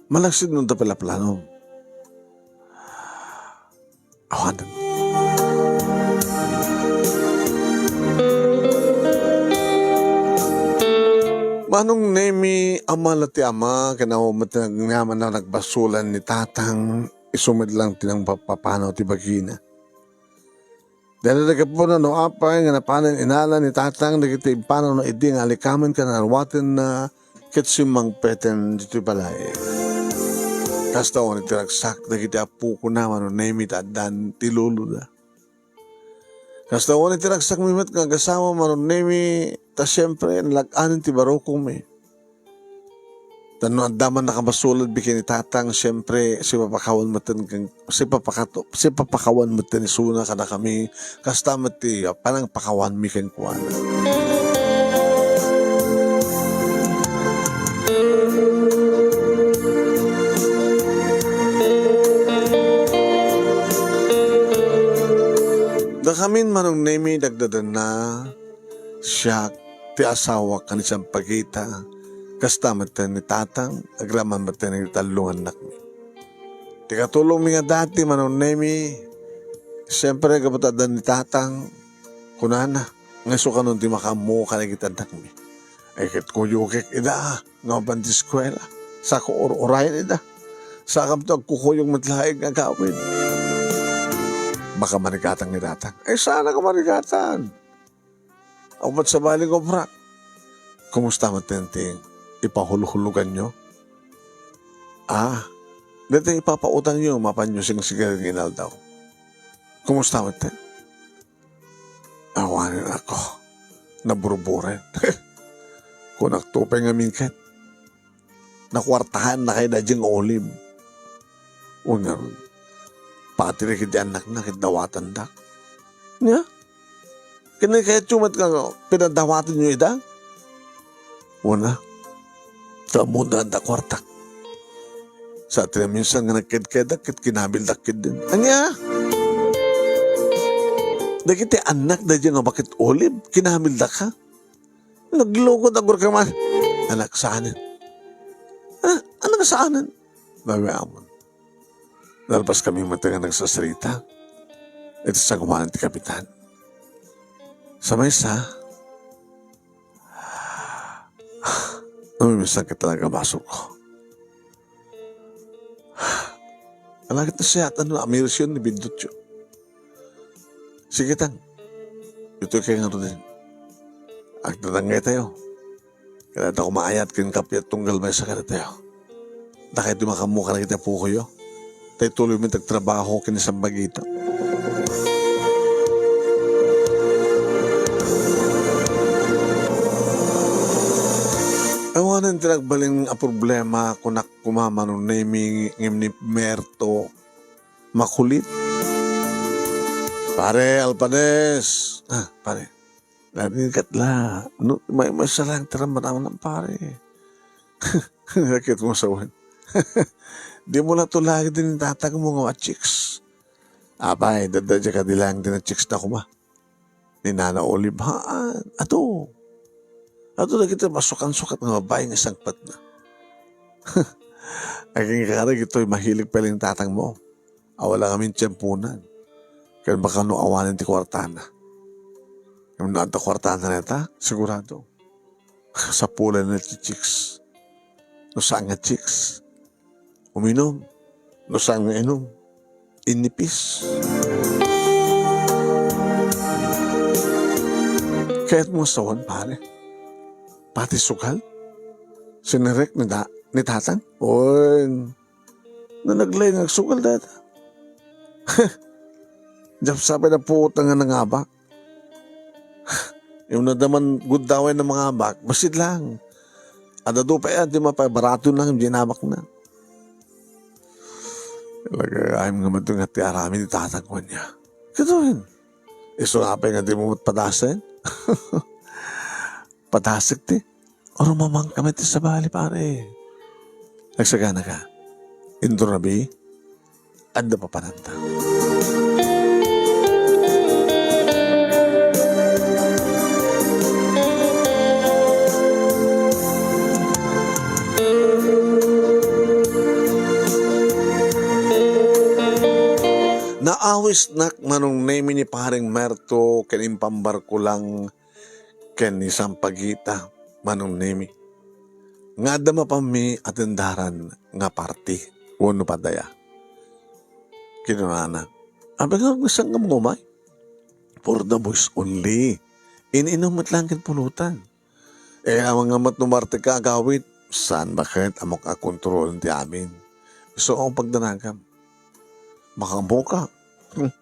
Malaksid no adda pay la planom. Awanen. Manong Nemi, ama la ti ama, ken awan met ti nagnaman a nagbasolan ni tatang, isu met lang ti nangpapanaw ti bagina. Dayta ti gapuna no apay nga napanen inala ni tatang dagiti impanaw na idi nga alikamen ken naruatenna ket simmangpeten ditoy balay. Kasta unay ti ragsak dagiti appokona, Manong Nemi, ta addan ti loloda. Kasta unay ti ragsakmi met nga agasawa, Manong Nemi, ta siempre, nalag-anen ti barukongmi. Ta no adda man nakabasoladmi ken ni tatang, siempre, sipapakawan metten ken, sipapakato-, sipapakawan metten isuna kadakami, kasta met ti panangpakawanmi kenkuana. Dakamin, Manong Nemi, dagdadanna, siak, ti asawak a ni Sampaguita, kasta metten ni tatang, agraman metten ni tallo nga annakmi. Ti katulongmi nga dati, Manong Nemi, siempre, gapu ta adda ni tatang, kunana, nga isu kanon ti makaammo kadagiti annakmi. Ay, ket kuyogek ida, nga mapan ti eskuela. Sako ur-urayen ida. Sakamto agkukuyog met laeng nga agawid. Baka marigatan ni tatang. Ay, saan a marigatan? Awan met sabali nga obrak. Kumusta met ti ipahulhuloganyo? Ah, dayta ipapautangyo, mapanyo singsigarin nga inaldaw. Kumusta met? Awanen ako. Naburburen. Kunak to pay ngamin ket. Nakuartahan na kay da diay nga ulim. Wen ngarud, pati dagiti annakna ket dawatandak. Nia? Ken kayatyo met nga pinadawatanyo ida? Wen a, ta ammon da kuartak. Sa ti naminsan nga nagkedkedak ket kinabildak ketdin. Ania? Dagiti annak daydiay nga baket ulim, kinabildak ka? Naglukot a gurkaman. Anak saanen. Ah, anak saanen? Bawi amon. Nalpas kami met nga nagsasarita. Iti sangoanan ti kapitan. Sa maysa, namimisan ket talaga basol ko. Alagad no siya, ano, amirisyon ni Bindutyo. Sige, tang. Itoy kay nga rudin. Agdadangay tayo. Kaya ta kumaayat ken kapiat tunggal maysa kadatayo. Dakay ti makaammo kadagiti apokoyo. Tay tuloy met agtrabaho ken ni Sampaguita. Awanen ti nagbalin a problema, kunak koma, Manong Nemi, ngem ni Merto, makulit. Pare Alpanes. Ah, pare. Narigat la. No, may, may salang ti ramramam, pare. Sakit mo sawen. Di mo la tulagi din tatag mo nga chicks. Apay, dadda ka di lang din chicks na kuma. Ni Nana Olive, haan. Ato. Ato dagiti masukan-sukat nga babae nga sangpetna. Agingkarag itoy mahilig pay lang tatang mo. Awan lang amin tiemponan. Ken baka no awanen ti kuartana. Ngem no adda kuartana dayta, sigurado. Sapulan na ti chicks. No saan nga chicks, uminom. No saan nga inom, inipis. Kayat mo sawen, pare? Pati sugal? Sinirek ni da-, ni tatang? Oy, no naglaing nga agsugal dayta. Diak sapay na puot nga nangabak. Yung nadaman gudaway na mangabak, basit lang. Adda dupa yan, di mapabarato lang, di nabak na. Lagayem nga madungat ti aramid ni tatang kaniak. Kaduin, isu nga pay nga dimo met padasek? Padasek ti rumamang kami ti sabali, pare. Agsaganaka. Intonabi, adda papananta. Naawisnak Manong Nemi ni Pareng Merto ken impambarko lang ken ni Sampaguita, Manong Nemi, nga adda mapanmi a tendaran nga party wenno padaya. Kinunana, "Abi nga, saan nga umay? For the boys only. In-inom met lang ken pulutan. Eh, awan nga met no martek ka agawid, saan baket, ammok a kontrolen ti amin. Isu a pagdanagam. Makaammoka." Hmm.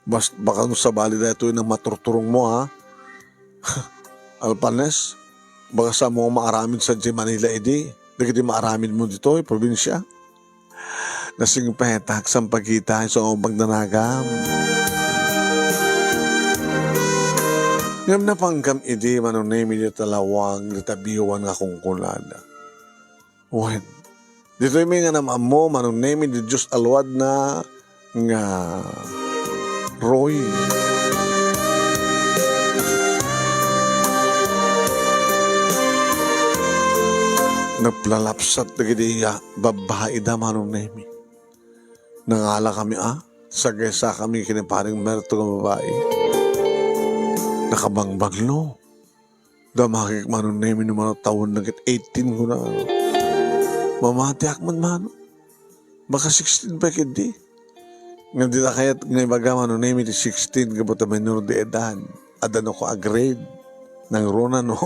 Bas-, baka no sabali daytoy nga maturturongmo, ha? Alpanes, baka saanmo maaramid sadiay Manila idi, dagiti maaramidmo ditoy probinsia. Nasingpetak, Sampaguita, isu a pagdanagam. Ngem napangkam idi, Manong Nemi, dita lawag, dita biwan nga kunkunada. Wen, ditoy mi nga nam-ammo, Manong Nemi, ti Dios a luadna nga Roy. Naplalapsat dagiti, ah, babbai da, Manong Nemi. Nangalakami, ah, sagaysa kami ken ni Pareng Merto nga babbai. Nakabangbanglo. Damagek, Manong Nemi, no mano tawenna ket eighteen, kuna. Mamatiak man, Manong. Baka sixteen pay ketdi. Ngem dita kayat nga ibaga, Manong Nemi, ti sixteen, gapu ta menor de edad. Adda no ko a grade. Nangruna, no?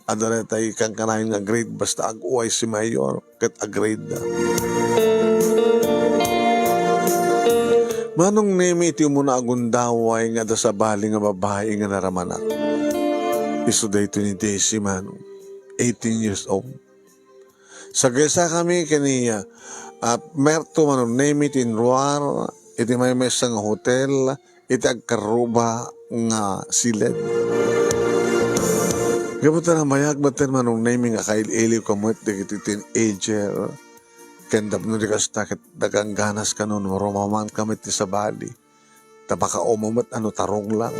Adda daytay kankanayon nga grade, basta ag-uway si mayor. Ket agree da. Manong Nemi, iti umuna a gundaway nga adda sabali nga babai nga naramanak. Isu daytoy ni Daisy, Manong, eighteen years old. Sagaysa kami ken ni, ah, Merto, Manong Nemi, ti inruar iti maymaysa nga hotel iti agkarruba nga siled. Gapu ta namayag metten, Manong Nemi, nga kail-iliwka met dagiti teenager, ken tapno di kasta, ket dagangganas kano no rumamang kami ti sabali, ta makaummo met a no tarong lang.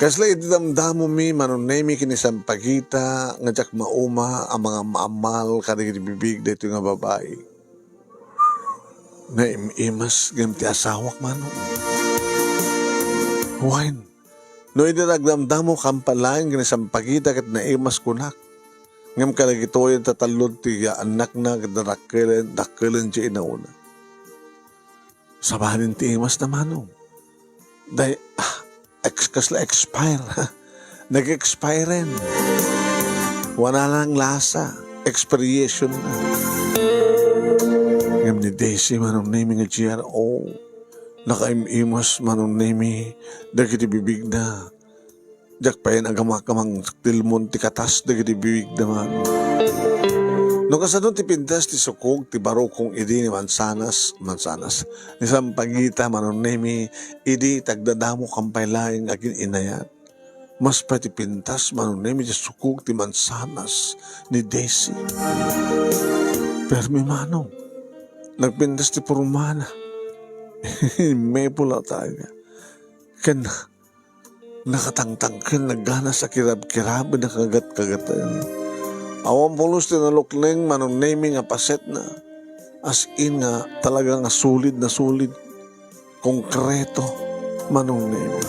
Kasla iti damdamomi, Manong Nemi, ken ni Sampaguita, nga diak mauma a mangam-ammal kadagiti bibiig daytoy nga babai. Naim-imas ngem ti asawak, Manong. Wen, no idi nagdamdamo kampay laeng ken ni Sampaguita ket naimas kunak. Ngem kadagitoyen tatallod ti annakna ket nadakkelen, dakkelen ti inauna. Sabalin ti imasna, Manong. Day, ah, ex-, kasla expire. Nag-expiren. Wala nang lasa. Expiration na. Ngem ni Daisy, Manong Nemi, nga G R O, nakaim-imas, Manong Nemi, dagiti bibigna. Diak payen agamak-amang tilmon ti katas dagiti bibigda, Manong. No kasano ti pintas ti sukog ti barukong idi ni Mansanas, Mansanas, ni Sampaguita, Manong Nemi, idi tagdadamo kampay laeng agin-inayat. Mas pay ti pintas, Manong Nemi, ti sukog ti Mansanas ni Daisy. Permi, Manong. Nagpintas ti purmana. Maple a taga. Ken nakatangtangken, nagganas a kirabkirab, nakagat-kagaten. Awan pulos ti nalukneng, Manong Nemi, nga pasetna. As in nga talaga nga solid na solid. Konkreto, Manong Nemi.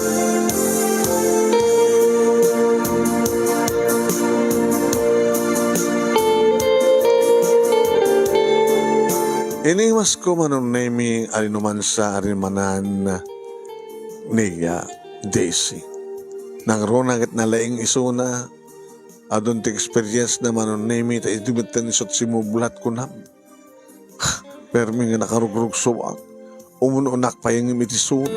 Inimasko, Manong Nemi, a rinumansa a rinmanan ni, ah, Daisy. Nangruna ket nalaing isuna, adun ti experience na, Manong Nemi, ta idi metten isu ti simublat kunam. Permi nga nakarugrugsoak. Umun-unak pay ngem iti suna.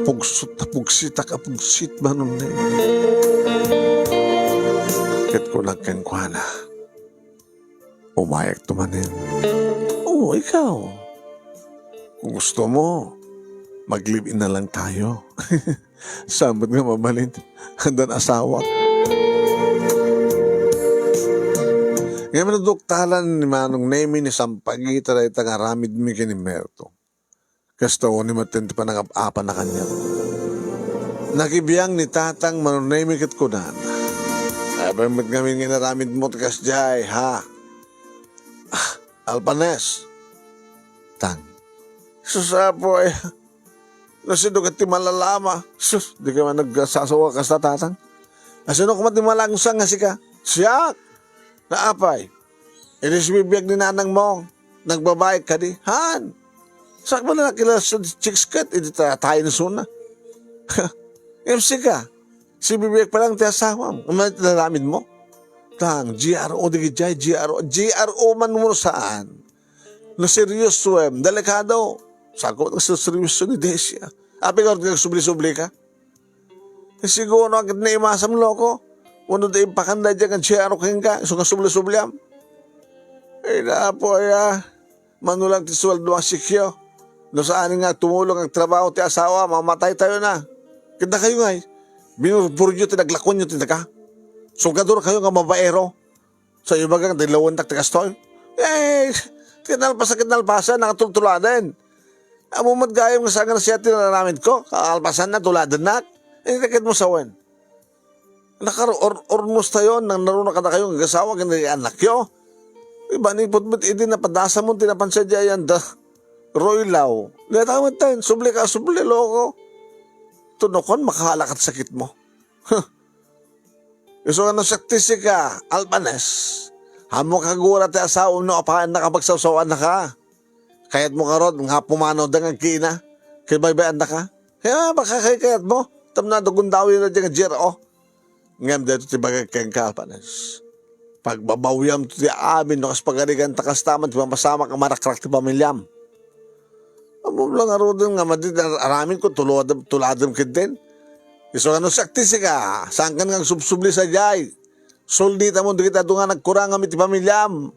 Pugsot ta pugsitak a pugsit, Manong Nemi. Ket kunak kenkuana, "Umayakto manen." O ikaw, kung gusto mo, mag-live-in na lang tayo. Saan met nga mabalin? Addan asawak. Ngamin, naduktalan ni Manong Nemy ni Sampaguita dayta nga aramidmi ken ni Merto. Kasta uni met ti panangab-apan a kaniak. Nakibiang ni Tatang Manong Nemy ket kunana, "Apay met ngamin nga inaramidmo ti kasdiay, ha? Ah, Alpanes." Tang. Sus, Apo, ay. No sino ket ti malalama? Sus, di ka man nagsasawa kasta, Tatang. Asino koma ti malangsang nga sika? Siak! Naapay? Idi sibibiag ni nanangmo, nagbabaik kadi? Han! Saan man nakilala sa chicks ket, idi ta-, tayo ni Suna. Ngem sika, sibibiag pa lang ti asawam, ano ti inaramidmo? Tang, G R O di gijay, G R O, G R O man mo saan. No seryosoem, delikado. Saan ko nagseseryoso ni Desia? Apay nga agsubli-subli ka? Eh, siguro, agid naimasam, loko. Wenno da impakanda dayta nga G R O kenka, isu nga subli-subliam. Ay, Apo, aya. Mano lang ti sueldo a sikyo. No saan nga tumulong agtrabaho ti asawa, mamatay tayo na. Ket dakayo ngay, binurburyo ti naglakonyo ti daga. Sugador kayo nga mabaero. Sa ibagang, di lawendak ti kastoy. Eh, kinalpasan, kinalpasan, nakatultuladen. Ammom met gayam nga saan nga nasia ti naramidko, kaalpasanna, tuladennak. Eh, ket mo sawen. Nakar-, or-, ornos tayo, nang naruna kadakayo nga agasawa, ken annakyo. Iba ni putput, idi napadasamon ti napan sadiay anda. Roylaw. Dayta met ten, subli ka, subli, loko. Tunokon, makahalak ti sakitmo. Huh. Isu nga no siak ti sika, Alpanes, ammok a gura ti asawam no apayen nakapagsawsawaannaka. Kayatmo ngarud nga pumanaw da nga agkiina, ket baybay-annaka? Kaya baka kay kayatmo, tapno adu gundawida dayta nga G R O. Ngem daytoy ti bagak kenka, Alpanes. Pagbabawyam ti amin no kas pagarigan ta kasta met ti mapasamak a marakrak ti pamiliam. Ammom lang ngaruden nga madi ar-, aramidko, tulad-, tuladem ketdin. Isu nga no siak ti sika, saankan nga agsubsubli sadiay. Sulditamon dagiti adu nga nagkurangam iti pamiliam.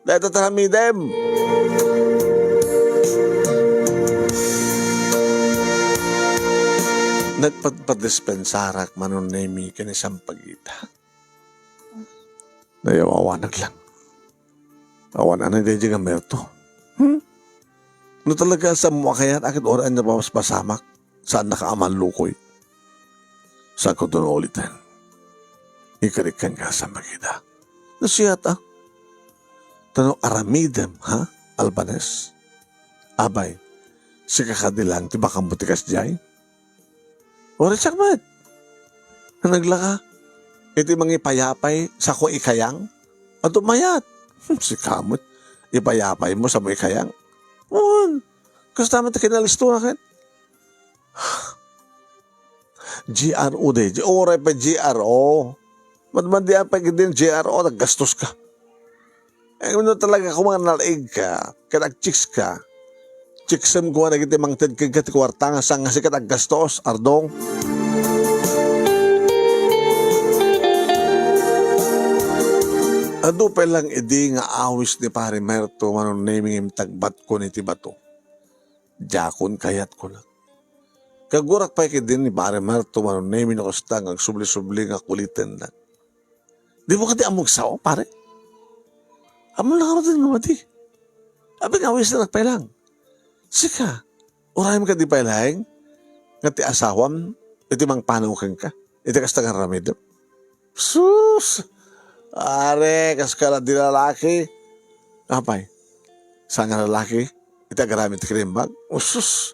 Dayta ti aramidem. Nagpadpadispensarak Manong Nemy ken ni Sampaguita. Nayaw-awanak lang. Awan anay daydi nga Merto. Hmm? No talaga, saanmo a kayat, akin oray a napaspasamak, saannaka a mallukoy. Saanko no uliten. Ikarikkan ka sa magida. No siya ta? Tano aramidem, ha? Albanes? Abay, sika kadi lang ti bakam mo ti kasdiay? Uray siak met. Naglaka. Iti mangipayapay, sako ikayang. Adda mayat. Hmm, sika met. Ipayapay mo, sako ikayang. Wen. Kasta met ti kinalisto na ket. G R O de. Uray pa G R O. Madmadian pa gid din G R O, naggastos ka. Eh, no talaga kung mga nalaig ka, ket agchicks ka, chicksem ko nga dagiti mangted kenka ti kuarta nga saan nga sika ti aggastos, Ardong. Adu pay lang idi nga awis ni Pare Merto, Manong Nemy, ngem tagbatkon iti bato. Diakon kayat, kunak. Kagurak pay ketdin ni Pare Merto, Manong Nemy, no kasta nga agsubli-subli nga kulitennak. Dimo kadi ammo agsawa, pare? Ammom lang ngaruden nga madi. Apay nga awisennak pay lang. Sika, urayem kadi pay laeng nga ti asawam iti mangpanaw kenka iti kasta nga aramidem? Sus! Pare, kaska la di lalaki. Apay, saan nga lalaki iti agaramid ti karimbag? Usus!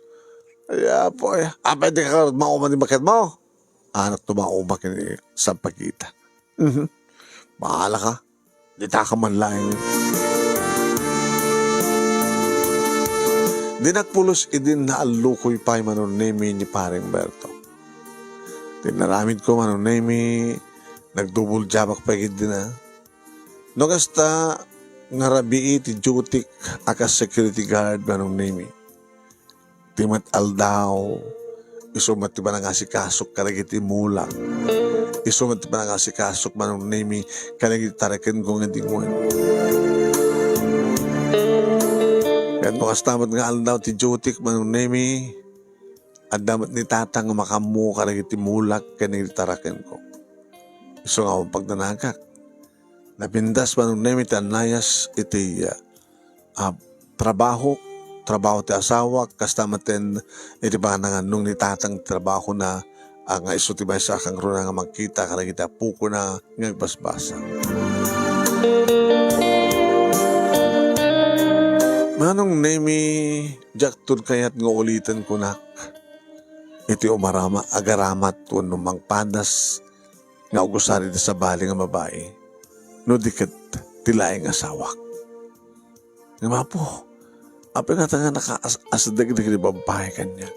Ay, Apo, ay. Apay, di ka mauman di baketmo? Anak, tumaumak ni Sampaguita. Mhm. Bahala ka. Dita ka man laeng. Di nagpulos idi naallukoy pay, Manong Nemy, ni Pareng Berto. Ti inaramidko, Manong Nemy, nagdubol jabak pay gid dina. No kasta nga rabii ti dutik a kas security guard, Manong Nemy. Ti met aldaw, isu met ti panangasikasok kadagiti mulak. Isu met ti panangasikasok, Manong Nemy, kadagiti tarekenko nga dingwen. Ket no kasta met nga aldaw ti dutyk, Manong Nemi, adda met ni Tatang nga makaammo kadagiti mulak ken dagiti tarakenko. Isu nga awan pagdanagak. Napintas, Manong Nemi, ti annayas iti, ah, ah, trabaho, trabaho ti asawak, kasta met iti panangannong ni Tatang ti trabahona, ah, nga isu ti maysa a kangruna nga makita kadagiti apokona nga agbasbasa. Manong Nemi, diak ton kayat nga uliten kunak iti umarama-, agaramat wenno mangpadas nga agusar iti sabali nga babai, no di ket ti laeng asawak. Ngem Apo, apay ngata nga nakaas-, asideg dagiti babbai kaniak?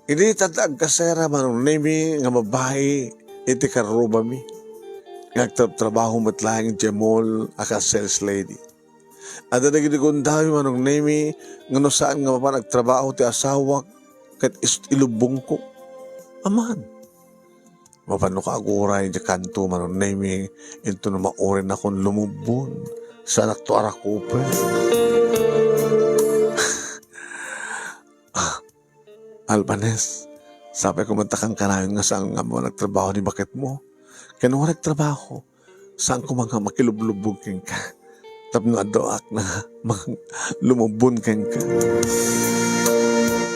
Idi ta agkasera, Manong Nemi, nga babbai iti karrubami, nga agtrabtrabaho met laeng idiay mall a kas sales lady. Adda dagiti gundaway, Manong Nemi, nga no saan nga mapan agtrabaho ti asawak ket is-, ilubbongko. Aman. Mapan no kaaguray idiay kanto, Manong Nemi, inton maurinakon lumubbon, saanakto a rakupen. Ah, Albanes, sapay koma ta kankanayon nga saan nga mapan agtrabaho ni baketmo. Ken no nagtrabaho, saan koma nga makilublubbong kenka. Tapno addaak na mang-, lumubbon kenka.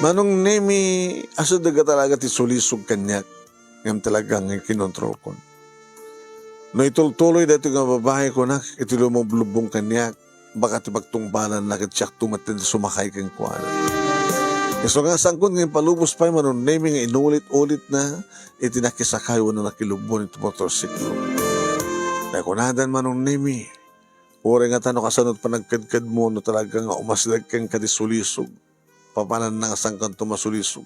Manong Nemi, asideg talaga ti sulisog kaniak. Ngem talaga nga kinontrolkon. No itultuloy daytoy nga babai kunak iti lumublubbong kaniak, baka ti pagtungpalanna ket siakto met ti sumakay kenkuana. Isu nga saankon nga impalubos pay, Manong Nemi, nga inulit-ulitna iti nakisakay wenno nakilubbon iti motorsiklo. Nakunadan, Manong Nemi, uray ngata no kasano ti panagkedkedmo no talaga nga umasideg kenka ti sulisog. Papananna nga saankanto masulisog.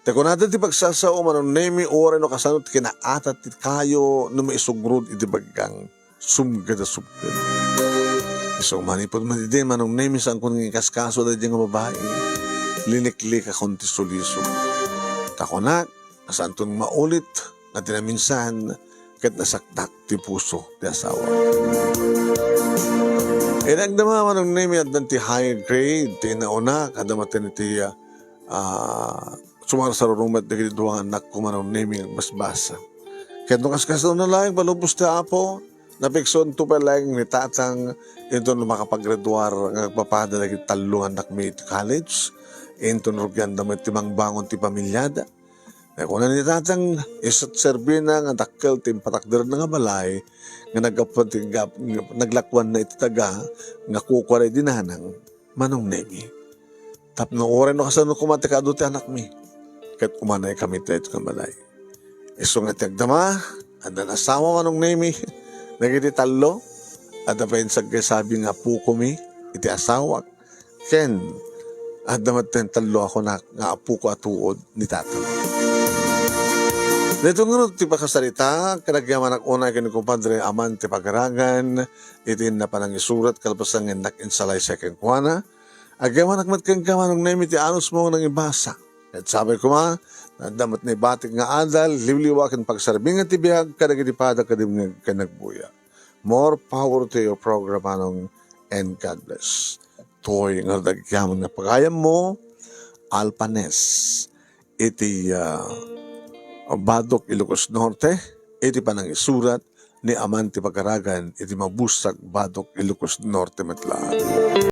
Ti kunada ti pagsasao, Manong Nemi, uray no kasano ti kinaatat ti kayo no maisugrod iti baggang sumged a sumged. Isu manipud man idi, Manong Nemi, saankon nga ikaskaso daydiay nga babai. Liniklikakon ti sulisog. Ta kunak, Nasaanton maulit nga ti naminsan ket nasaktak ti puso ti asawa. Inagdama, Manong Nemi, addan ti higher grade ti innauna, kada maten iti, ah, sumarsarurong met dagiti dua nga annakko, Manong Nemi, nga agbasbasa. Ket no kaskasano laeng palubos ti Apo, napiksoanto pay laeng ni Tatang inton makapaggraduar nga agpapada dagiti tallo nga annakmi iti college, inton rugianda met ti mangbangon ti pamiliada. Kuna ni Tatang, isu't serbina nga dakkel ti impatakderna nga balay nga naggapuan ti gap-, naglakuanna iti daga nga kukuada idi nanang, Manong Nemi. Tapno uray no kasano koma ti kaadu ti anakmi, ket umanaykami iti daytoy nga balay. Isu nga ti agdama, addan asawa, Manong Nemi, dagiti tallo, adda pay insagsabi nga apokomi iti asawak, ken adda met ti tallo a kunak nga apoko a tuod ni Tatang. Daytoy ngarud ti pakasarita, ket agyamanak unay ken ni Compadre Aman ti Pagaragan, iti inna panangisurat kalpasan nga innak insalaysay kenkuana. Agyamanak met kenka, Manong Nemi, ti anusmo nga nangibasa. Ket sapay koma, adda met naibatik nga adal, liwliwa ken pagserbi nga ti biag kadagiti pada ken nagbuya. More power to your program, Manong, and God bless. Toy nga dagyaman nga pagayammo, Alpanes, iti, ah, Badoc, Ilocos Norte, iti panangisurat ni Aman ti Pagaragan iti Mabusag, Badoc, Ilocos Norte met laeng.